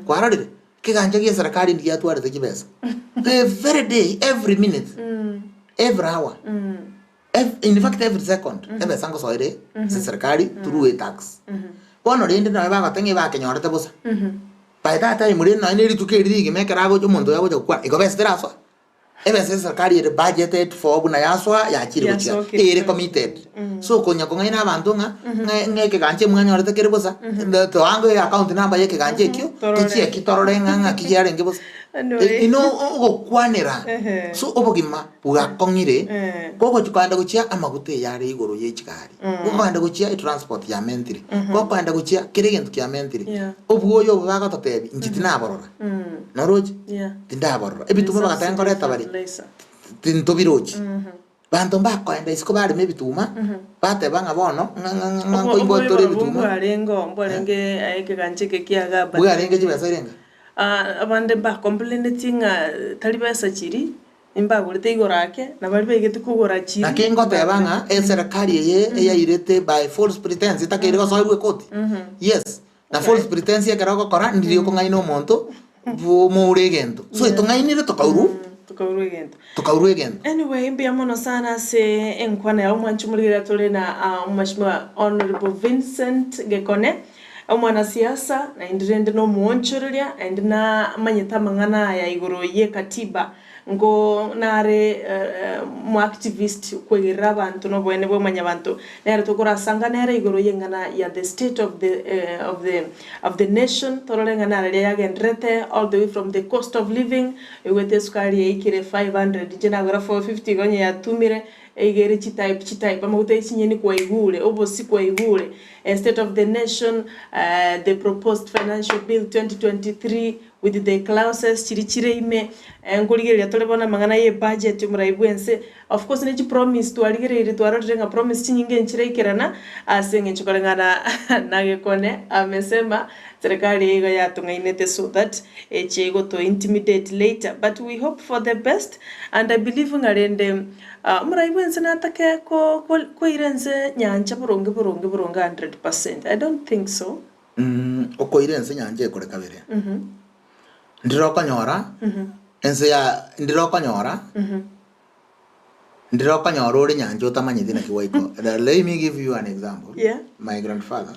Kwarorire? Ekegancha gia eserekari ndi giatwarete chibesa. The very day, every minute, every hour, ev- in fact every second, ebesa ngosoere ase eserekari through a tax. Bono rende nonye bagoteba ng'a ebakenyorete bosa. By that time rende nonye ne rituko eri rigima ekero agocha omonto oyo agocha gokwana, igo besa terasoa. Ebesa ya eserekari ere budgeted for buna yasoa yachire gochia, Yasokire. ere committed. So konya kong'aina abanto ng'a ng'a ng'a ekegancha emwanyorete kere bosa, toange account number ya ekegancha ekio, Torore. tochieki torore ng'a ng'aki kiarenge bosa. Anyway. Inwe ogokwanera, Ehe. so obogima bwakong'ire, Eh. kogochi koenda gochia amaguta eye are igoro ye chigari, gokoenda gochia etransport yamentire, gokoenda gochia kera egento kiamentire, Yeah. obwoyo obo bagototebia inche tinaborora, noroche? Yeah. Tindaborora. Ebituma bagateba nkoreta bare, tintobirochi. Banto mbakoenda isiko barema ebituma, bateba ng'a bono ng'a ng'a ng'a ng'a nkoimbwa tore ebituma. Mbwarenge mbwarenge ekegancha eke kia gabati. Bwarenge chibesa irenga? Ah, abande mbakompleneti ng'a tari besa chiri, mbagorete igoro ake, na baria baigete kogora chiri. Naki ngoteba ng'a eserekari eye eyairete by false pretense etakeire gosoerwa ekoti. Yes, na false pretense ekero ogokora ndiri okong'aina omonto omoure egento. So etong'ainire tokaurwa Tokaurwa egento. tokaurwa egento. Anyway, mbuya mono sana ase enkwana yao mwanche omorigereria tore na ah, Mheshimiwa Honorable Vincent Gekone, omwanasiasa naende rende na omoonchoreria naende namanyete amang'ana aya igoro ye katiba Nko nare omoactivist kwegerera abanto na oboene bwa mwanyabanto, nere tokorasanga nere igoro y'eng'ana ya the state of the of the of the nation, torore ng'a nare riria yagendererete all the way from the cost of living, oigwete esukari yaikire 500 inche nagora 450 igo onye yatumire, iga ere chitype chitype, amaguta ye chinyeni kwaigure, obosie kwaigure, state of the nation, the proposed financial bill 2023, With the clauses chiria chire ime, nkorigereria tore bono amang'ana ye budget omorai bwense, of course ne chipromise twarigereirie twarorire ng'a promise chinyinge nchiraikerana, ase eng'encho koreng'ana na Gekone amesema serikali eye igo yatong'ainete so that eche goto intimidate later but we hope for the best and I believe ng'a rende omorai bwense natake ko koira ense nyancha boronge boronge boronge 100%, I don't think so. Okoira ense nyancha ekore kabere. Ndire okonyora, ense ya ndire okonyora, ndire okonyora ore nyancha otamanyeti naki gwaika oo. Let me give you an example, Yeah. my grandfather,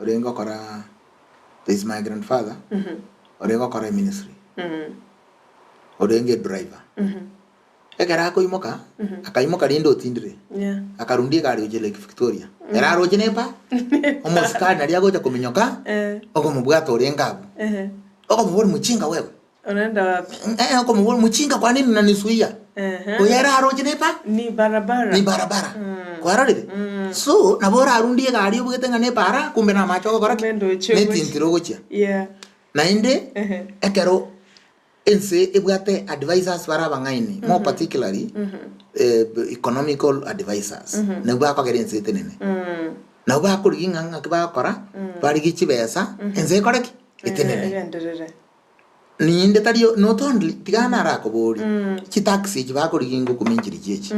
orenge gokora, there is my grandfather, orenge gokora eministry, orenge edriver. Ekero akoimoka, akaimoka rinde otindire, Yeah. akarundia egari gochia Lake Victoria. Ere aroche nepa, omosikari naria agocha kominyoka, Eh. okomobwata orenge abwo. Ehe. Okomoboria mchinga wewe. Unaenda wapi? Eh, okomoboria mchinga kwa nini unanisuia? Ehe. Oyo ere aroche nepa, Ni barabara. ni barabara. Kwarorire? So, nabo orarundie egari obwete ng'a nepara, kumbe namache ogokora ki? Kumbe ndoche ogochia. Netintire ogochia. Yeah. Naende, Ehe. ekero Ense ebwate advisers bare abang'aini, more particularly economical advisers, nabwo bakogera ense etenene. Nabo bakorigia ng'a ng'aki bagokora, barigie chibesa, ense ekore ki? Etenene. Egenderere. Ninde tari not only tiga narakoborie, chitaxi echi bakorigia ngokumi nchirichia echi.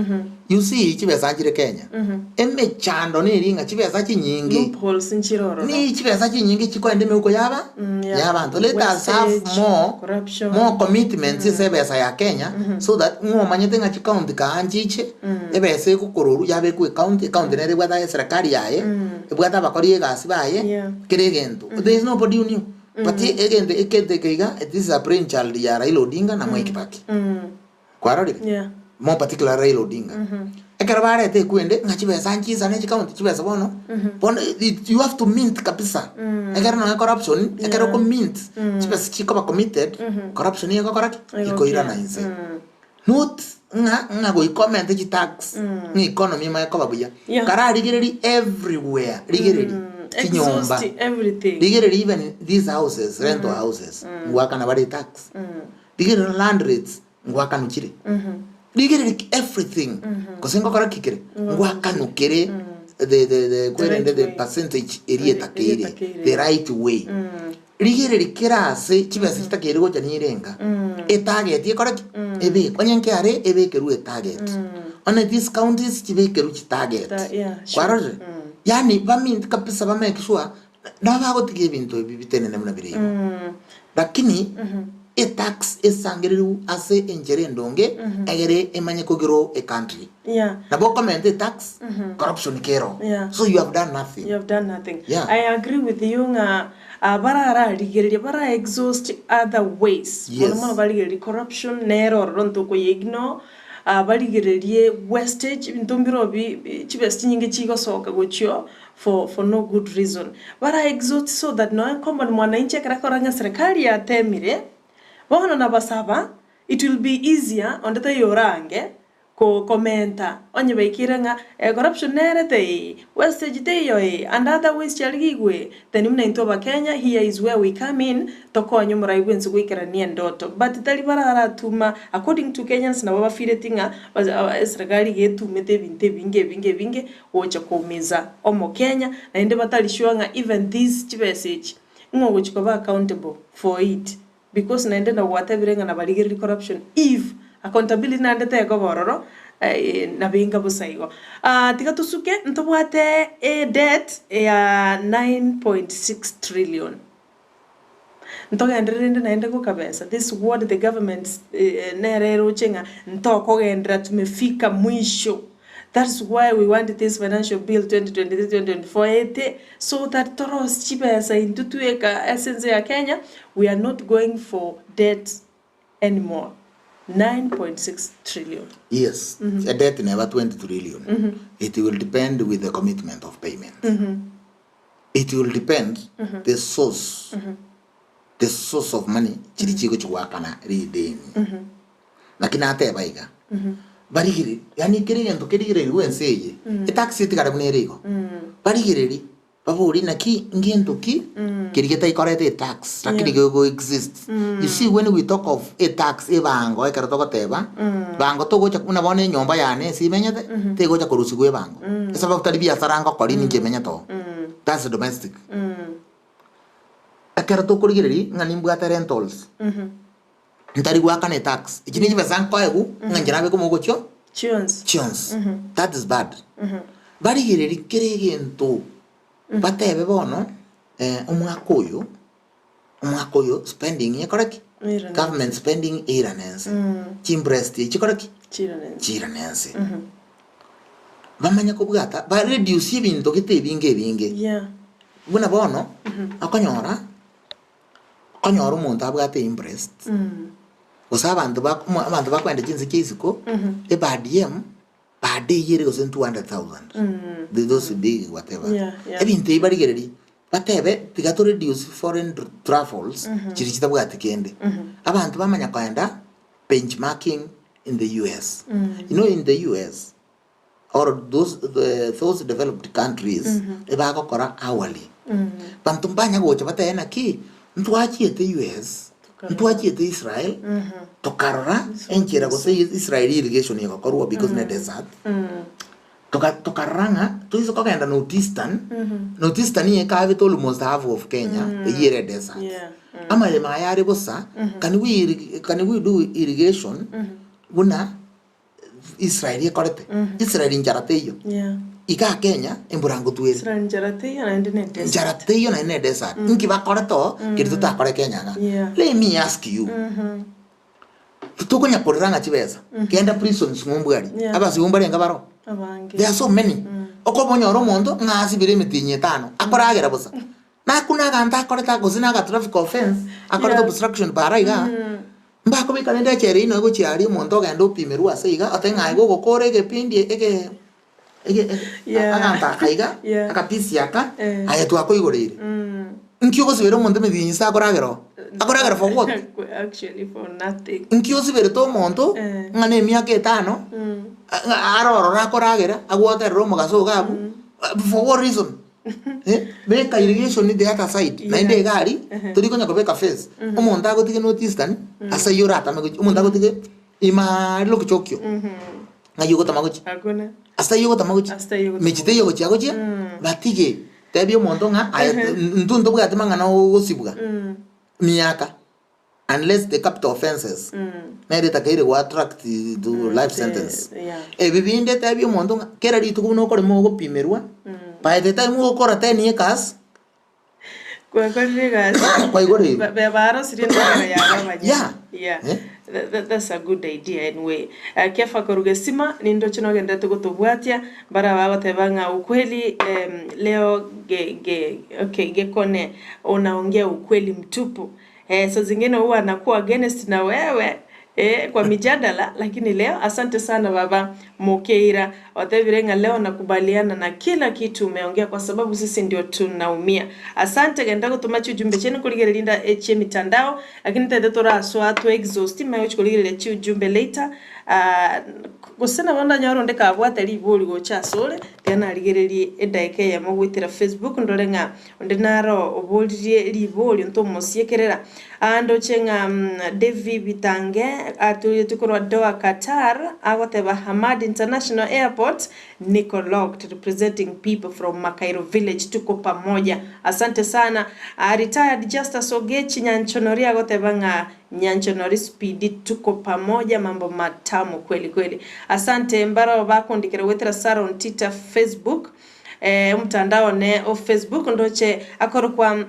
You see chibesa nchire Kenya, emechando neri ng'a chibesa chinyinge, Loopholes nchire ororo. ni chibesa chinyinge chikoenda emeuko yaba Mm, yeah. yabanto. Let us have Wastage, more corruption. more commitments ase ebesa ya Kenya so that ng'a omanyete ng'a chikaunti kaa nchiche, ebesa egokororwa yabekwa ecounty, ecounty nere ebwate aye eserekari yaye, ebwate abakori egasi baye, Yeah. kera egento. There is nobody who knew. But egento egento eke iga, this is a brainchild ya Raila Odinga na Mwai Kibaki. Kwarorire? Yeah. More particular Raila Odinga. Ekero bareta ekwende ng'a chibesa nchisane chikaunti chibesa bono, bono it you have to mint kabisa. Ekero nonye corruption, ekero Yeah. oko mint, chibesa chikoba committed, corruption nigo egokora ki? Ekoirana inse. Not ng'a ng'a goika omente chitax, ng'a economy emanye koba buya. Yeah. Kararigereria everywhere, rigereria chinyomba, Exhaust everything. rigereria even these houses, rental houses, ngoakana bare etax. Rigereria land rates, ngoakanwa chire. Rigereria ki everything, gose ngokora ki kere, ngoakanwa kere the the the kwerende right the way. percentage eria Eria etakeire, etakeire. the right way. Rigereria kera ase chibesa chitakeire gocha nirenga, etarget ekore ki? Ebekwe. Onye nkiare ebekerwe etarget. Onye these counties chibekerwe chitarget. Ta- yeah, sure. Kwarorire? Yaani bamint kabisa ba make sure nabo bagotiga ebinto ebi bitenene buna bire igo. Lakini etax esangereriwu ase enchera endonge egere emanye kogrow ecountry. Yeah. Nabo okomenta etax, corruption kero. Yeah. So you have done nothing. You have done nothing. Yeah. I agree with you ng'a ah, barararigereria bara exhaust other ways. Yes. Mono mono barigererie corruption nere ororo ntokoye ignore ah, barigererie wastage ebinto mbiro bi bi- chibesa chinyinge chigosoka gochio for for no good reason. Bara exhaust so that noe common mwananchi ekero akorora ng'a serikali yatemire, bono nabasaba it will be easier onde taiyo orange ko komenta onye baikire ng'a corruption nerete ee, wastage teiyo ee, and other ways chiarigigwe ee, then buna intwe abakenya here is where we come in tokonye omorai bwensi goikerania endoto but tari bararatuma according to Kenyans nabo bafeeleti ng'a eserekari iga etumete ebinto ebinge ebinge ebinge gocha koumiza omokenya naende batari sure ng'a even this chibesa echi ng'o ogochi koba accountable for it. Because naende nagwatebire ng'a nabarigererie corruption if accountability naende tekoba ororo nabe inga bosa igo. Tiga tosuke ntobwate e debt ya 9.6 trillion. Ntogenderere rende naende gokabesa this what the government nere eroche ng'a ntokogenderera tumefika mwisho. That's why we want this financial bill 2023-2024 ete so that torosie chibesa intwe tweka ase ense ya Kenya we are not going for debt anymore 9.6 trillion. Yes, a debt neba 20 trillion. It will depend with the commitment of payment. It will depend the source, the source of money chiri chigochi goakana rideni. Naki nateba iga, barigererie, yaani kera egento kerigereirwe ense eye, etaxi etigare buna ere igo, barigererie, baborie naki ngento ki keria getaikorete etax lakini Yeah. gego exist. You see when we talk of etax ebango ekero togoteba, bango togocha buna bono enyomba yane ase imenyete, tegocha korusigwa ebango, esababu tari biasara ngokora ninche emenyete oo, that's domestic. Ekero tokorigereria ng'a nimbwate rentals, Ntari goakana etax. Echi ne chibesa nkoegwa ng'a inche nabeke omogochio Chionsi. chionsi. That is bad. Barigererie kera egento batebe bono omwaka oyo, omwaka oyo spending ekore ki? Eirane. Government spending eirane ense. Chimprest echi chikore ki? Chiirane ense. Chiirane ense. Bamanye kobwata, ba reduce ebinto gete ebinge ebinge. Yeah. Buna bono, okonyora. Okonyora omonto abwate imprest, gose abanto ba abanto bakoenda chinse chia isiko, e per diem, per day ere gose 200,000, those big whatever. Yeah, yeah. Ebinto ebi barigereria, batebe tiga to reduce foreign travels, chiria chitabwati kende. Abanto bamanya koenda benchmarking in the US. You know in the US, or those, the, those developed countries ebagokora hourly. Banto mbanya gocha batebe naki ntwachiete US, ntwachiete Israel, tokarora enchera gose Israel irrigation egokorwa because ne desert. Toka tokarora ng'a toise kogenda North Eastern, North Eastern nigo ekabete almost half of Kenya, eyio ere edesert. Yeah. Amaremo aya are bosa, can we irri can we do irrigation buna Israel ekorete? Israel nchara teiyo. Yeah. Igaa Kenya, embura ngotwa ere. Israel nchara teiyo naende ne desert. Nchara teiyo naende ne desert. Nki bakorete oo, keri totakore Kenya igaa. Yeah. Let me ask you, Tokonya korera ng'a chibesa, genda prisons ng'umbu aria, Yeah. abasibwa mbarenge baroo? Abange. There are so many. Okoba onyore omonto ng'a asibire emetienyi etano, akoragera bosa. Nakuna aganto akorete gose na aga traffic offense, akorete Yeah. obstruction para igaa, mbakobeka rende echela eyio nonya gochia aria omonto ogenda opimerwe ase iga, otebe ng'a aye gogokora egepindi ege ege ege Yeah. aganto aka iga, Yeah. akapisi aka, Eh. aye twakoigoreire. Nki ogosibera omonto emetienyi inse akoragera oo? Akoragera for what? Actually for nothing. Nki osiberete omonto Eh. ng'a na emiaka etano ng'a are ororo akoragera agwoterere omogaso iga abwo for what reason? Eh, beka irrigation the other side naende iga aria tori konya kobeka fence omonto agotige north eastern ase aywo oratame gochia omonto agotige imaaaria lokichokio ng'ai ogotama gochia Hakuna. ase aywo ogotama gochia Ase aywo ogotama mechie teiyo gochia gochia batige tebia omonto ng'a aye intwe ntobwati mang'ana ogosibwa miaka unless the capital offences nere etakeire go attract to life sentence. yeah. Ebi binde tebia omonto ng'a kera rituko buna okorema ogopimerwa by the time ogokora ten acres Gwakorire egasi. Kwaigoreirwe. Ba- ba- barosirie endagera yabo abanyene. Yeah. Yeah. Eh. Tha- tha- that's a good idea anyway. Uh, Kefa korwa Gesima, nindoche nogenderete gotobwatia, bara bagoteba ng'a ukweli em, leo ge, ge, okay, Gekone unaongea ukweli mtupu. Eh, saa zingine huwa anakuwa against na wewe eh, kwa mijadala lakini leo asante sana baba Mokeira otebire ng'a leo nakubaliana na kila kitu umeongea kwa sababu sisi ndio tunaumia. Asante genda gotoma chiujumbe chiaino korigereria rinda echie mitandao lakini tete torasoa to exhaust manye gochi korigereria chiujumbe later ah, gose nabo ndanyore onde kabwate ribori gocha asore tiga narigererie edaika eyemo goetera Facebook ndore ng'a Onde naro oboririe ribori ntomosiekerera. Aa ndoche ng'a Davy Bitange atoretwe korwa Doha Qatar agoteba Hamad International Airport niko locked representing people from Makairo village tuko pamoja. Asante sana. Aa retired Justus Ogechi Nyanchonori agoteba ng'a Nyanchonori speedy tuko pamoja mambo matamu kweli kweli. Asante mbaro bakondikera goetera Saron Tita Facebook. Omotandao one o Facebook ndoche akorokwa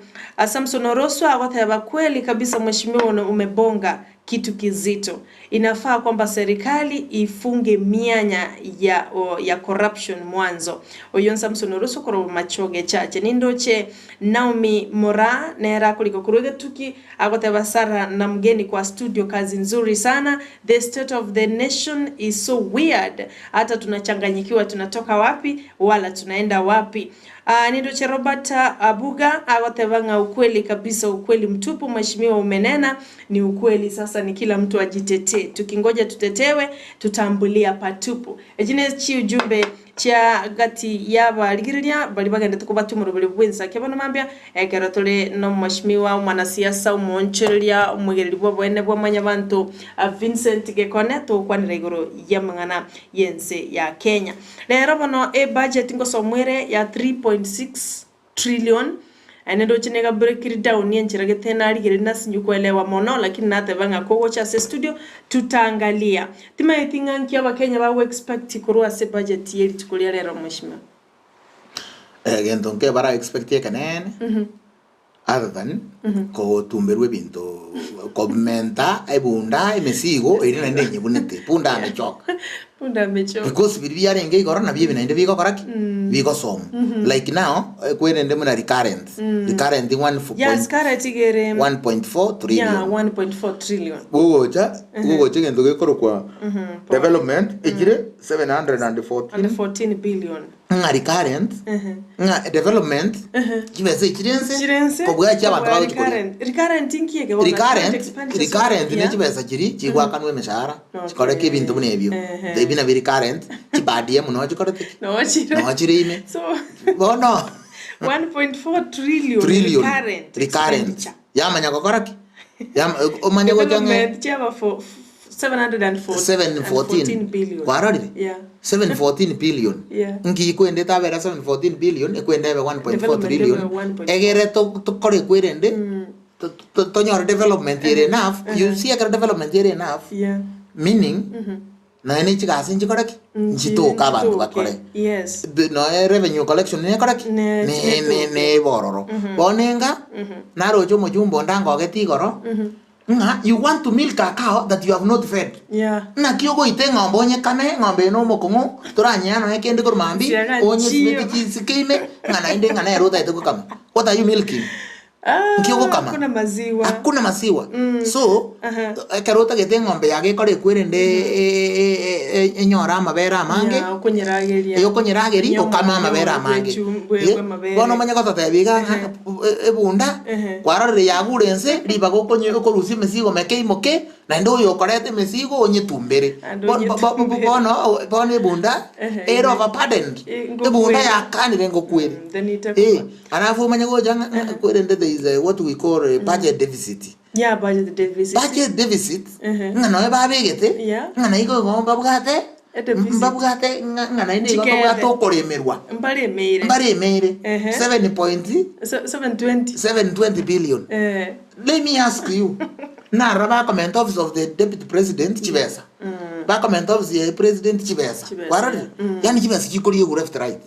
Samson Oroswa agoteba kweli kabisa mheshimiwa umebonga kitu kizito. Inafaa kwamba serikali ifunge mianya ya ya corruption mwanzo. Oyio Samson Oroswa korwa Bomachoge Church. Nindoche Naomi Moraa nere akorika korwa egetuki Agoteba Sarah na mgeni kwa studio kazi nzuri sana, the state of the nation is so weird hata tunachanganyikiwa tunatoka wapi wala tunaenda wapi. Aah nindoche Robert Abuga agoteba ng'a ukweli kabisa ukweli mtupu mheshimiwa umenena ni ukweli sasa ni kila mtu ajitetee tukingoja tutetewe tutaambulia patupu. Echi ne chiujumbe chia gati y'abarigereria baria bagendete kobatia omoroberi bw'ensaki bono mambia, ekero tore nomweshimiwa omwanasiasa omoonchoreria omwegereri bw'oboene bwa mwanyabanto Vincent Gekone togokwanera igoro y'amang'ana y'ense ya Kenya. Rero bono ebudget ngosomwa ere ya 3.6 trillion Naende ndoche niga breakiri down enchera gete narigereria nasinyu kuelewa mono lakini nateba ng'a kogocha ase studio tutaangalia. Timaeti ng'a nki abakenya bago expect korwa ase budget ye rituko ria rero mweshimiwa. Egento nke bara expect ekeneene other than kogotumberwa ebinto komenta ebunda emesigo eria naende enyebunete punda amechoka. Punda amechoka. Because biria biarenge igoro nabio ebi naende bigokora ki? Bigosomwa. Like now, kwerende buna recurrent. Recurrent one fo Yes, point current iga ere 1.4 trillion. Yeah, 1.4 trillion. Gogocha, gogocha egento gekorokwa development echire 714 And 14 billion. ng'a recurrent ng'a development chibesa echi chire ense Chire ense, kobua echi abanto kobua bagochi koria. recurrent. Recurrent inki eke bono? Recurrent, Expenditure recurrent ne yeah. chibesa chiria chigwakanwa emeshahara Okay. chikoreka ebinto buna ebio. Ehe. Ebi nabio recurrent, chibadie mono chikorete ki? Noo chire. Noo chire ime. So Bono 1.4 trillion, trillion recurrent recurrent expenditure. yamanya gokora ki? Yam omanye gocha ng'a Development chiaba for. 714 714 billion. Kwarorire? Yeah. 714 billion. Yeah. Nki ikwende tabera 714 billion ekwende ebe 1.4 Development trillion. ebe 1.4. Egere to- tokore kwerende to- to- tonyore development ere enough. You see ekero development ere enough Yeah. meaning naye ne chigasi nchikore ki? Nchitoke abanto bakore. Yes. Be- noe revenue collection nekore ki? Ne- Ne- ne- netoke. nebororo. Bono enga naroche omochumba onde angogete igoro ng'a you want to milk a cow that you have not fed. Yeah. Naki ogoita eng'ombe onyekame, eng'ombe eye na omokong'u, toranyea nonya kende korwa mambia, Siaga onye nchiyo. sibeti chisike ime, ng'a naende ng'a nere otagete gokama. What are you milking? Ah, Nki ogokama? Hakuna maziwa. Hakuna maziwa. So, Aha. ekero otagete eng'ombe yago ekore ekwerende enyore amabere amange, Yeah, okonyerageria. eyokonyerageria Nyama- okame amabere nyama amange. bwechum- bwe- Eh, bw'amabere. Bono omanye gototebia iga ng'a Ehe. ebunda, Ehe. kwarorire yagure ense, ribaga okonye okorusia emesigo meke imoke, naende oyo okoreta emesigo onyetumbere. Ande Bo- bo- bo- onyetumbere. Bono bono ebunda, Ehe, ere ime. overburdened. Eh, Ebunda ngokwere. yakanire ngokwere. Then itakuwa. Eh, alafu omanye gocha ng'a ng'a kwerende there is a what we call a budget deficit. Yeah, budget deficit. Budget deficit, Ehe. ng'a noe babegete, Yeah. ng'a naigo igo mbabwate, A deficit. mbabwate ng'a ng'a naende igo Chikere. mbabwate okoremerwa. Mbaremeire. Mbaremeire. Ehe. 7 point 720. 720 billion. Eh. Let me ask you, narora bakomenta office of the deputy president chibesa, bakomenta office ya president chibesa, Chibesa, kwarorire? Yaani chibesa chikoriegwa left right.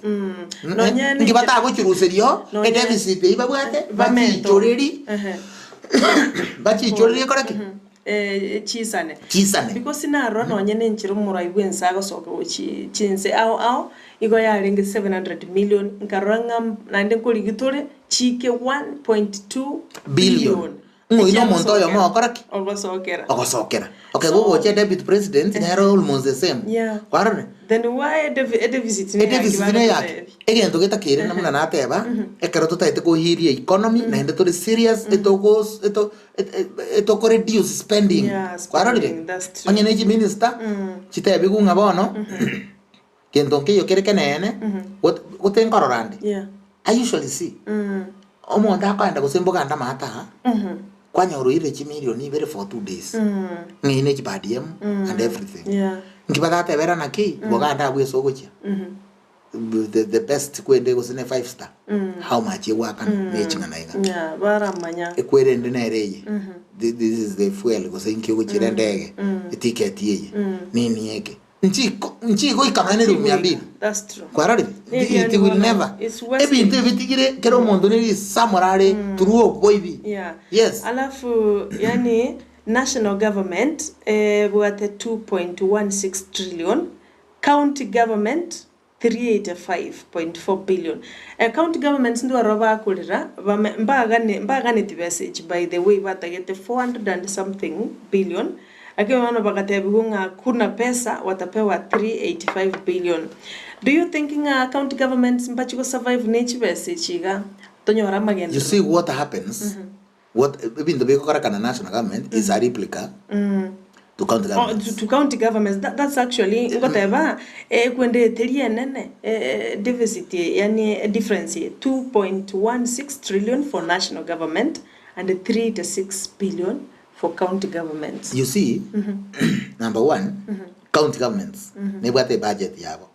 Nonya Nki batagochiruserio edeficit eyio babwate, Bamento. bachiichoreri, Ehe. bachiichoreri ekore ki? Eh, chisane. Chisane. Because narora nonye nenchera omorai bwense agosoka gochi chinse ao ao igo yarenge 700 million nkarora ng'a naende nkorigi tore chike 1.2 Billion. Ng'oino Ekia omonto oyomo gosokera. ogokora ki? Ogosokera. Ogosokera. Okay, So- gogocha deputy president nere almost the same. Yeah. Kwarorire? Then why edeficit ne Edeficit yaki ne yaki. bagotebia? Egento getakeire na buna nateba, ekero totaete kohiria economy, naende tore serious, etogos eto etoko reduce spending. Yeah, spending, Kwarorire? that's true. Onye ne chiminister, chitebiwu ng'a bono, kento nkeiyo kere keneene, got gote nkorora nde. Yeah. I usually see, omonto akoenda gose mboganda amato aa, kwanyora oirire chimilion ibere for 2 days. Ng'a ne chi per diem and everything. Yeah. Nki batatebera naki, boganda abwo ase ogochia. The best kwende gose ne five star. How much egwakana ne ching'ana iga. Yeah, baramanya. Ekwerende nere eye. This is the fuel gose inki ogochiera endege. Eticket eye. Nini eke. Nchiko nchigoika nonya ne mia mbili. That's true. Kwarorire? Yeah, It will yeah, never. it's wasted. Ebinto ebitigire kera omonto ne risamora are through oboibi. Yeah. Yes. Alafu yani national government bwate 2.16 trillion, county government 385.4 billion. County governments ndwaro bakurira mbagane mbagane tibesa by the way batagete 400 and something billion lakini wana bakatebiwa ng'a kuna pesa watapewa 385 billion. Do you think ng'a county governments mbachi go survive ne chibesa echiga tonyora You magenderero? see what happens, what ebinto bikokorekana national government is a replica to county Oh, governments. to county governments that's actually ngoteba kwende teri enene deficit yani difference 2.16 trillion for national government and 3 to 6 billion for county governments. You see, number one, county governments nebwate budget yabo.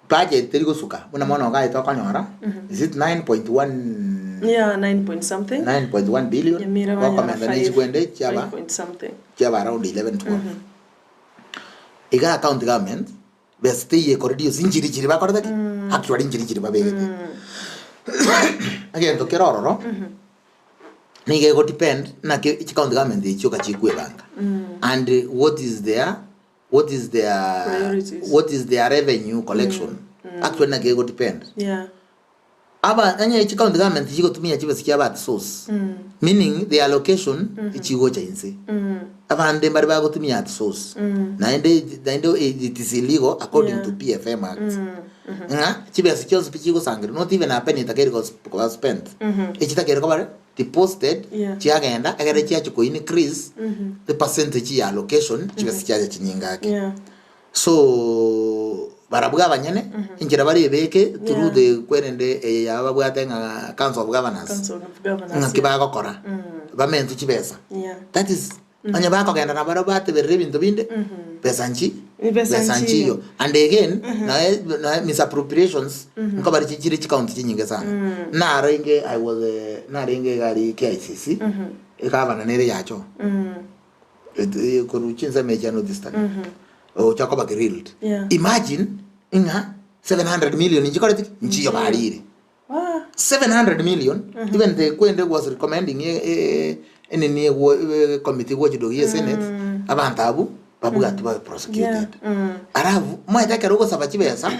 Budget teri gosuka buna mono ogaete okonyora is it 9.1 Yeah, 9 point something. 9.1 billion Nyamira banyora wakomenda nechikwende chiaba 5 point something. chiaba around 11 12 iga county government besite koreduce inchiri chiri bakorete ki actually inchiri chiri babegete egento kero ororo niga ego depend naki chi county government echio kachikwebanga and what is their Priorities. what is their revenue collection actually naki ego depend aba anye chi county government chigotumia chibesa chia at source, meaning the allocation ichigocha inse abande bari bagotumia at source naende naende it is illegal according to PFM Act ng'a chibesa chionsi pi chigosangera not even a penny takeri koba spent echitakeri koba deposited chiagenda egere chiachi ko increase the percentage ya allocation chibesa chiacha chinyingake so barabwo abanyene enchera barebeke through the kwerende eye yaba babwate ng'a council of governors Council of Governors. ng'aki bagokora bamentu chibesa that is Onye bakogenda nabarabwo bateberera ebinto binde, besa nchi Besa besa nchiyo. nchiyo. And again, noe noe misappropriations nkobare chi chire chicounty chinyinge sana. Narenge I was narenge iga aria KICC, egavana nere yacho, et- korwa chinsemo echi chia North Eastern, ogocha koba grilled. Yeah. Imagine ng'a 700 million nchikoreti ki? Nchiyo barire. Wah. 700 million even the kwende was recommending eh, enini egwo eh, committee gochi dogi ye senate abanto abwo babwatwe babe prosecuted Yeah. Mm. alafu omanyete ekero ogosaba chibesa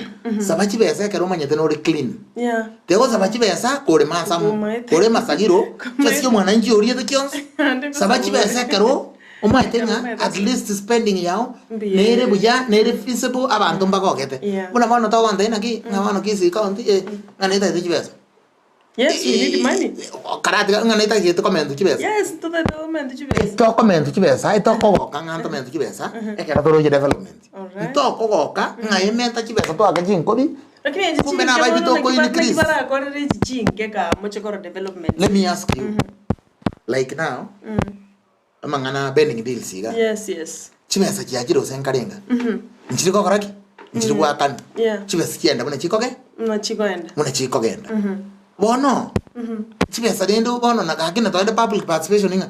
saba chibesa ekero omanyete nore clean Yeah. tegosaba chibesa kore mansamu Komaete. kore masagiro chibesa chia omwananchi oriete chionsi Ande saba gosaba chibesa ore. ekero omanyete ng'a Omanyete at least spending yao Mbuya nere ere. buya nere feasible abanto mbagogete Yeah. buna bono togontebia naki ng'a bono Kisii county eh, ng'a netagete chibesa Yes, we need money. Karatiga ng'a netagete komentwa chibesa Yes, totagete komentwa chibesa. Tokomentwa chibesa etokogoka ng'a ntomentwe chibesa ekero toroche development Alright. ntokogoka ng'a ementa chibesa toake chinkobi Lakini inche kumbe chinke nabaibwe bono naki toko ba- naki increase. barakorere echi chinke ka moche kora development. Let me ask you like now amang'ana bending deals iga Yes, yes. chibesa chiachire gose nkarenga nchiri gokora ki nchiri goakana Yeah. chibesa chienda buna chikoge Buna chikoenda. buna chikogenda bono chibesa rende bono na gaki na toende public participation ng'a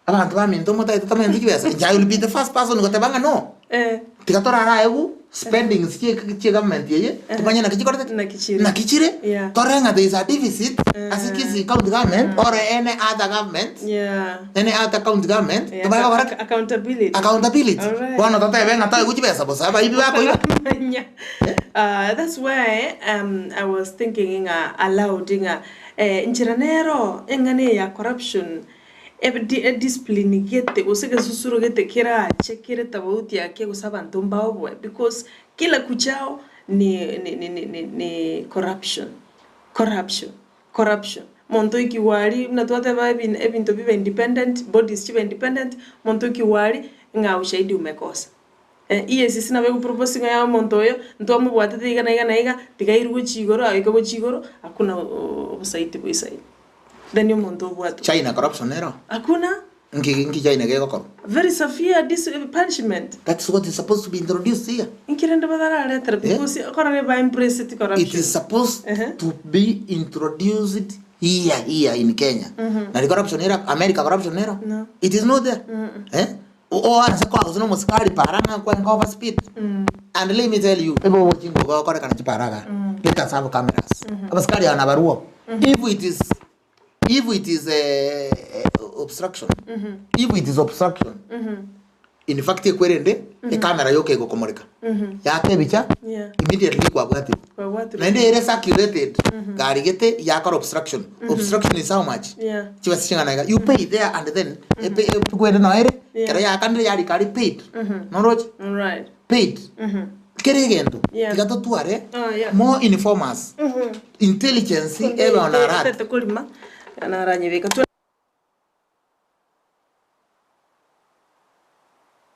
abanto baminto motaete tomente chibesa inche I will be the first person goteba ng'a no Eh. tiga toraraegwe spendings chie chie government eye tomanye naki chikorete ki Naki chire. naki chire Yeah. torore ng'a there is a deficit ase Kisii county government or any other government Yeah. any other county government Yeah, tobare gokora ki accountability. accountability Alright. bono totebe ng'a toegwe chibesa bosa abaibi bakoiba Manya. That's why I was thinking ng'a aloud ng'a eh, nchera nero eng'ana eye ya corruption Ediscipline gete gose egesusuro gete kerache kere tofauti ake gose abanto mbaoboe because kila kuchao ni ni ni ni ni corruption, corruption, corruption. Monto oikigwa aria buna twateba ebi ebinto bibe independent, bodies chibe independent, monto oikigwa aria ng'a ushahidi umekosa. EACC nabo egopropose ng'a omonto oyo ntwamobwatete iga na iga na iga, tiga airwe gochia igoro, aike gochia igoro, hakuna obosaiti bwa isaini. Then omonto obwatwe. China corruption nero? Hakuna. Nki nki China gegokorwa? Very severe dis punishment. That's what is supposed to be introduced here. Inki rende batararetera Eh? because okorora ba embrace corruption. It is supposed Ehe. to be introduced here here in Kenya. Nari corruption era America corruption nero? No. It is not there. Eh? Oanse koa gose na omosikari para ng'a kwarenge over speed. And let me tell you, ebe ogochi ng'o gokorekana chipara igaa, let us have cameras. Abasikari aba nabarwo. If it is if it is obstruction, if it is obstruction, in fact ekwerende, ecamera yoka egokomoreka, yaka ebicha, Yeah. immediately kwabwatirwe. Kwabwatirwe. Naende ere circulated, gari gete yakora obstruction. Obstruction is how much? Yeah. Chibesa ching'ana iga. You pay there and then, epe ekwende noyo ere, Yeah. ekero yakanire yarika aria paid. Noroche? Alright. Paid. Kera egento, Yeah. tiga totware Oh, yeah. more informers, intelligence ebe on alert. Tete korima, naranyebeka.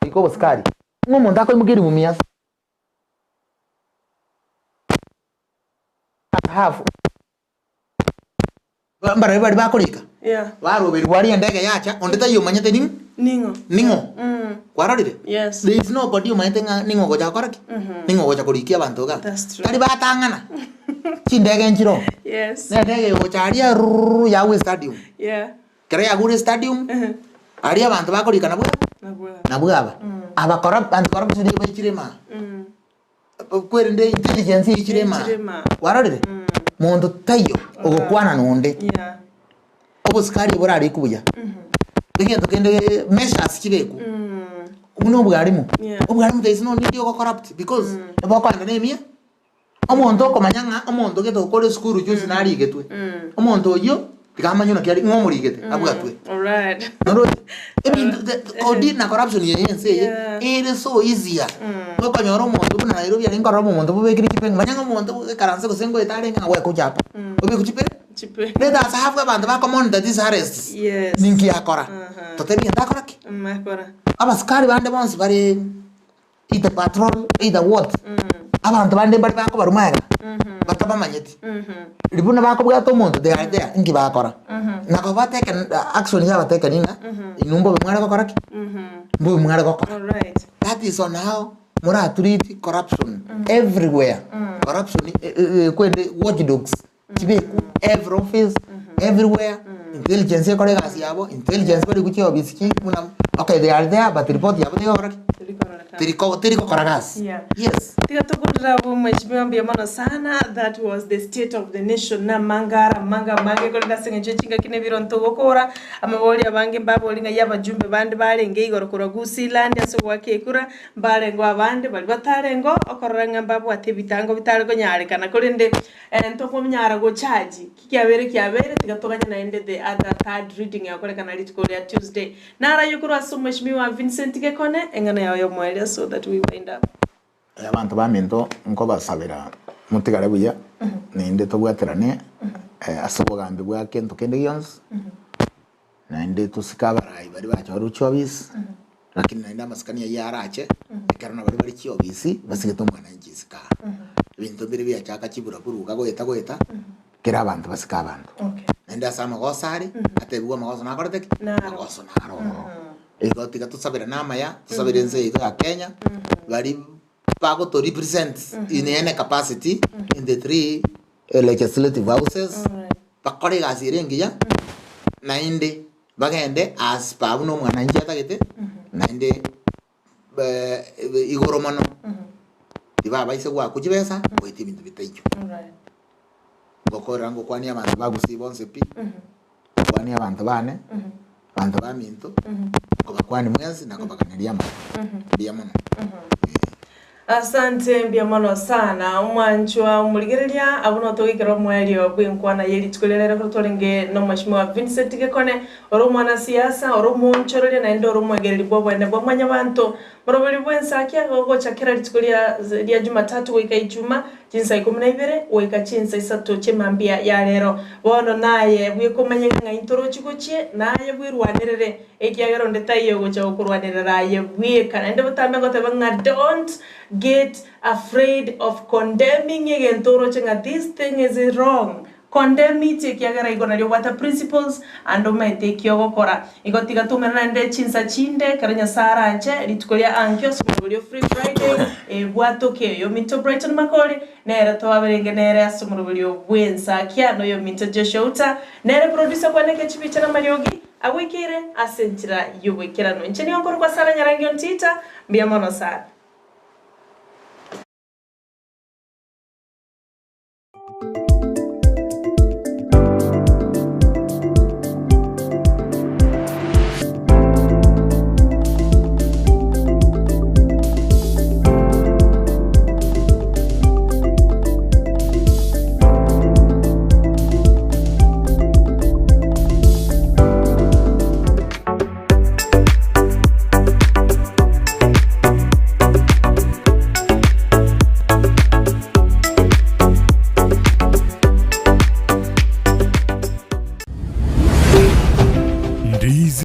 Goika obosikari, ng'a omonto akoimoka eribu mia half mbarabwo baria bakorika Yeah. baroberigwa aria endege yacha onde taiyo omanyete ning'o Ning'o. ning'o Mm. kwarorire Yes. there is nobody omanyete ng'a ning'o ogocha gokora ki ning'o ogocha korikia abanto iga That's true. tari batang'ana chindege nchiroo Yes. na endege egocha aria rurururu yagwa estadium Yeah. Ekero yagure estadium, aria abanto bakorika nabwo nabwo aba. Aba corrupt anti corruption nigo baichire ime aa. Kwerende intelligence eichire ime aa. Kwarorire? Monto taiyo ogokwana na onde. Obosikari borarikwe buya. Egento kende measures chibekwe. Buna obwarimu. Obwarimu there is no need yogo corrupt because nabo okoenda na emia. Omonto okomanya ng'a omonto gete okore esukuru juzi narigetwe, omonto oyio tiga amanye naki ari ng'a omorigete abwatwe. Alright. Noroche? Ebinto the kodi na corruption eye ense eye Yeah. ere so easier. Okonyora omonto buna Nairobi aria nkorora omonto bobekire chipeng manya ng'a omonto oikaranse gose ngoeta arenge ng'a gwekocha apa. Obekwe chipeng Chipe. let us have abanto bako monitor these arrests. Yes. Ninki akora? Aha. Totebie gento akora ki? Akora. Abasikari bande bonsi bare either patrol either what. Abanto bande mbare bakobarwa magega, batabamanyeti. Riria buna bakobwata omonto they are there, inki bakora? Nabo bateke action yabatekani ng'a inwe mbobe mware gokora ki? Mbobe mware gokora. Alright. That is on how moratreat corruption everywhere. Corruption ekwende watchdogs chibekwe every office, everywhere, intelligence ekore egasi yabo, intelligence barikwe chiofisi chi buna okay they are there but report yabo tegokora ki? Terikororekana. Teriko terigokora gasi. Yeah. Yes. Tiga tokundire abwo mheshimiwa mbuya mono sana that was the state of the nation na amanga ara amanga amange korende ase eng'encho chingaki na ebiro ntogokora amabori abange mbabori ng'ai abajumbe bande barenge igoro korwa Gusii land ase ogoaka ekura mbarengo abande baria batarengo okorora ng'a mbabwate ebitango bitare konyarekana korende Ntokonyara gochaji ki kiabeire kiabeire, tiga toganye naende the other third reading egokorekana rituko ria Tuesday. Narayio korwa ase Omweshimiwa Vincent Gekone, eng'ana yao y'omoerio so that we wind up. Abanto baminto nkobasabera motigare buya, naende tobwaterane ase obogambi bwa kento kende gionsi, Naende tosike abarai baria bachorire chiobisi, lakini naende amasikani ayio arache, ekero nabaria bare chiobisi, basigete omwananchi isiko aa. Ebinto mbire biachaka chiburaburu iga goeta goeta, kera abanto basike abanto. Okay. Naende ase amagoso are, atebiwe amagoso nakorete ki? Naro. Amagoso naro ororo. Igo tiga tosabere na amaya, tosabere ense yaito ya Kenya, baria bagoto represent in any capacity in the three legislative houses, Alright. bakore egasi ere engiya, naende bagende as per buna omwananchi atagete, naende igoro mono, tibabaisa goakwa chibesa, goetia ebinto bitaiyo. Alright. Ngokorera ngokwania abanto ba Gusii bonsi pi, ngokwania abanto bane, abanto baminto, nkobakwania mwensi na kobaganeria amaya. Mbuya mono. Asante mbuya mono sana omwanchwa omorigereria abwo notogoikera omoerio bw'enkwana ye rituko riria rero ekero twarenge na omweshimiwa Vincent Gekone ore omwanasiasa ore omoonchoreria naende ore omwegereri bw'oboene bwa mwanyabanto moroberi bw'ensa ki agogocha kera rituko ria ria jumatatu goika ijuma chinsa ikomi na ibere goika chinsa isato chi'emambia ya rero bono naye bwekomanya ng'a intorochi gochie naye bwerwanerere Ekiagera onde taiyo ogocha gokorwanerera aye bweka. Naende botambe ngoteba ng'a don't get afraid of condemning egento oroche ng'a this thing is wrong. Condemn it ekiagera igo nario obwate principles ande omaete eki ogokora. Igo tiga toumera naende chinsa chinde ekero Nyasae aranche rituko ria ankio ase omorweri o Free Friday ebwatoke. Oyominto Brighton Makori nere toaberenge nere ase omorweri o bwensakia na oyominto Joshua Uta nere producer kwaneke chibicha na amariogi. Agwekeire ase enchera y'oboikeranu. Inche nigo nkorokwa Sara Nyarangi Ontita, mbuya mono sana.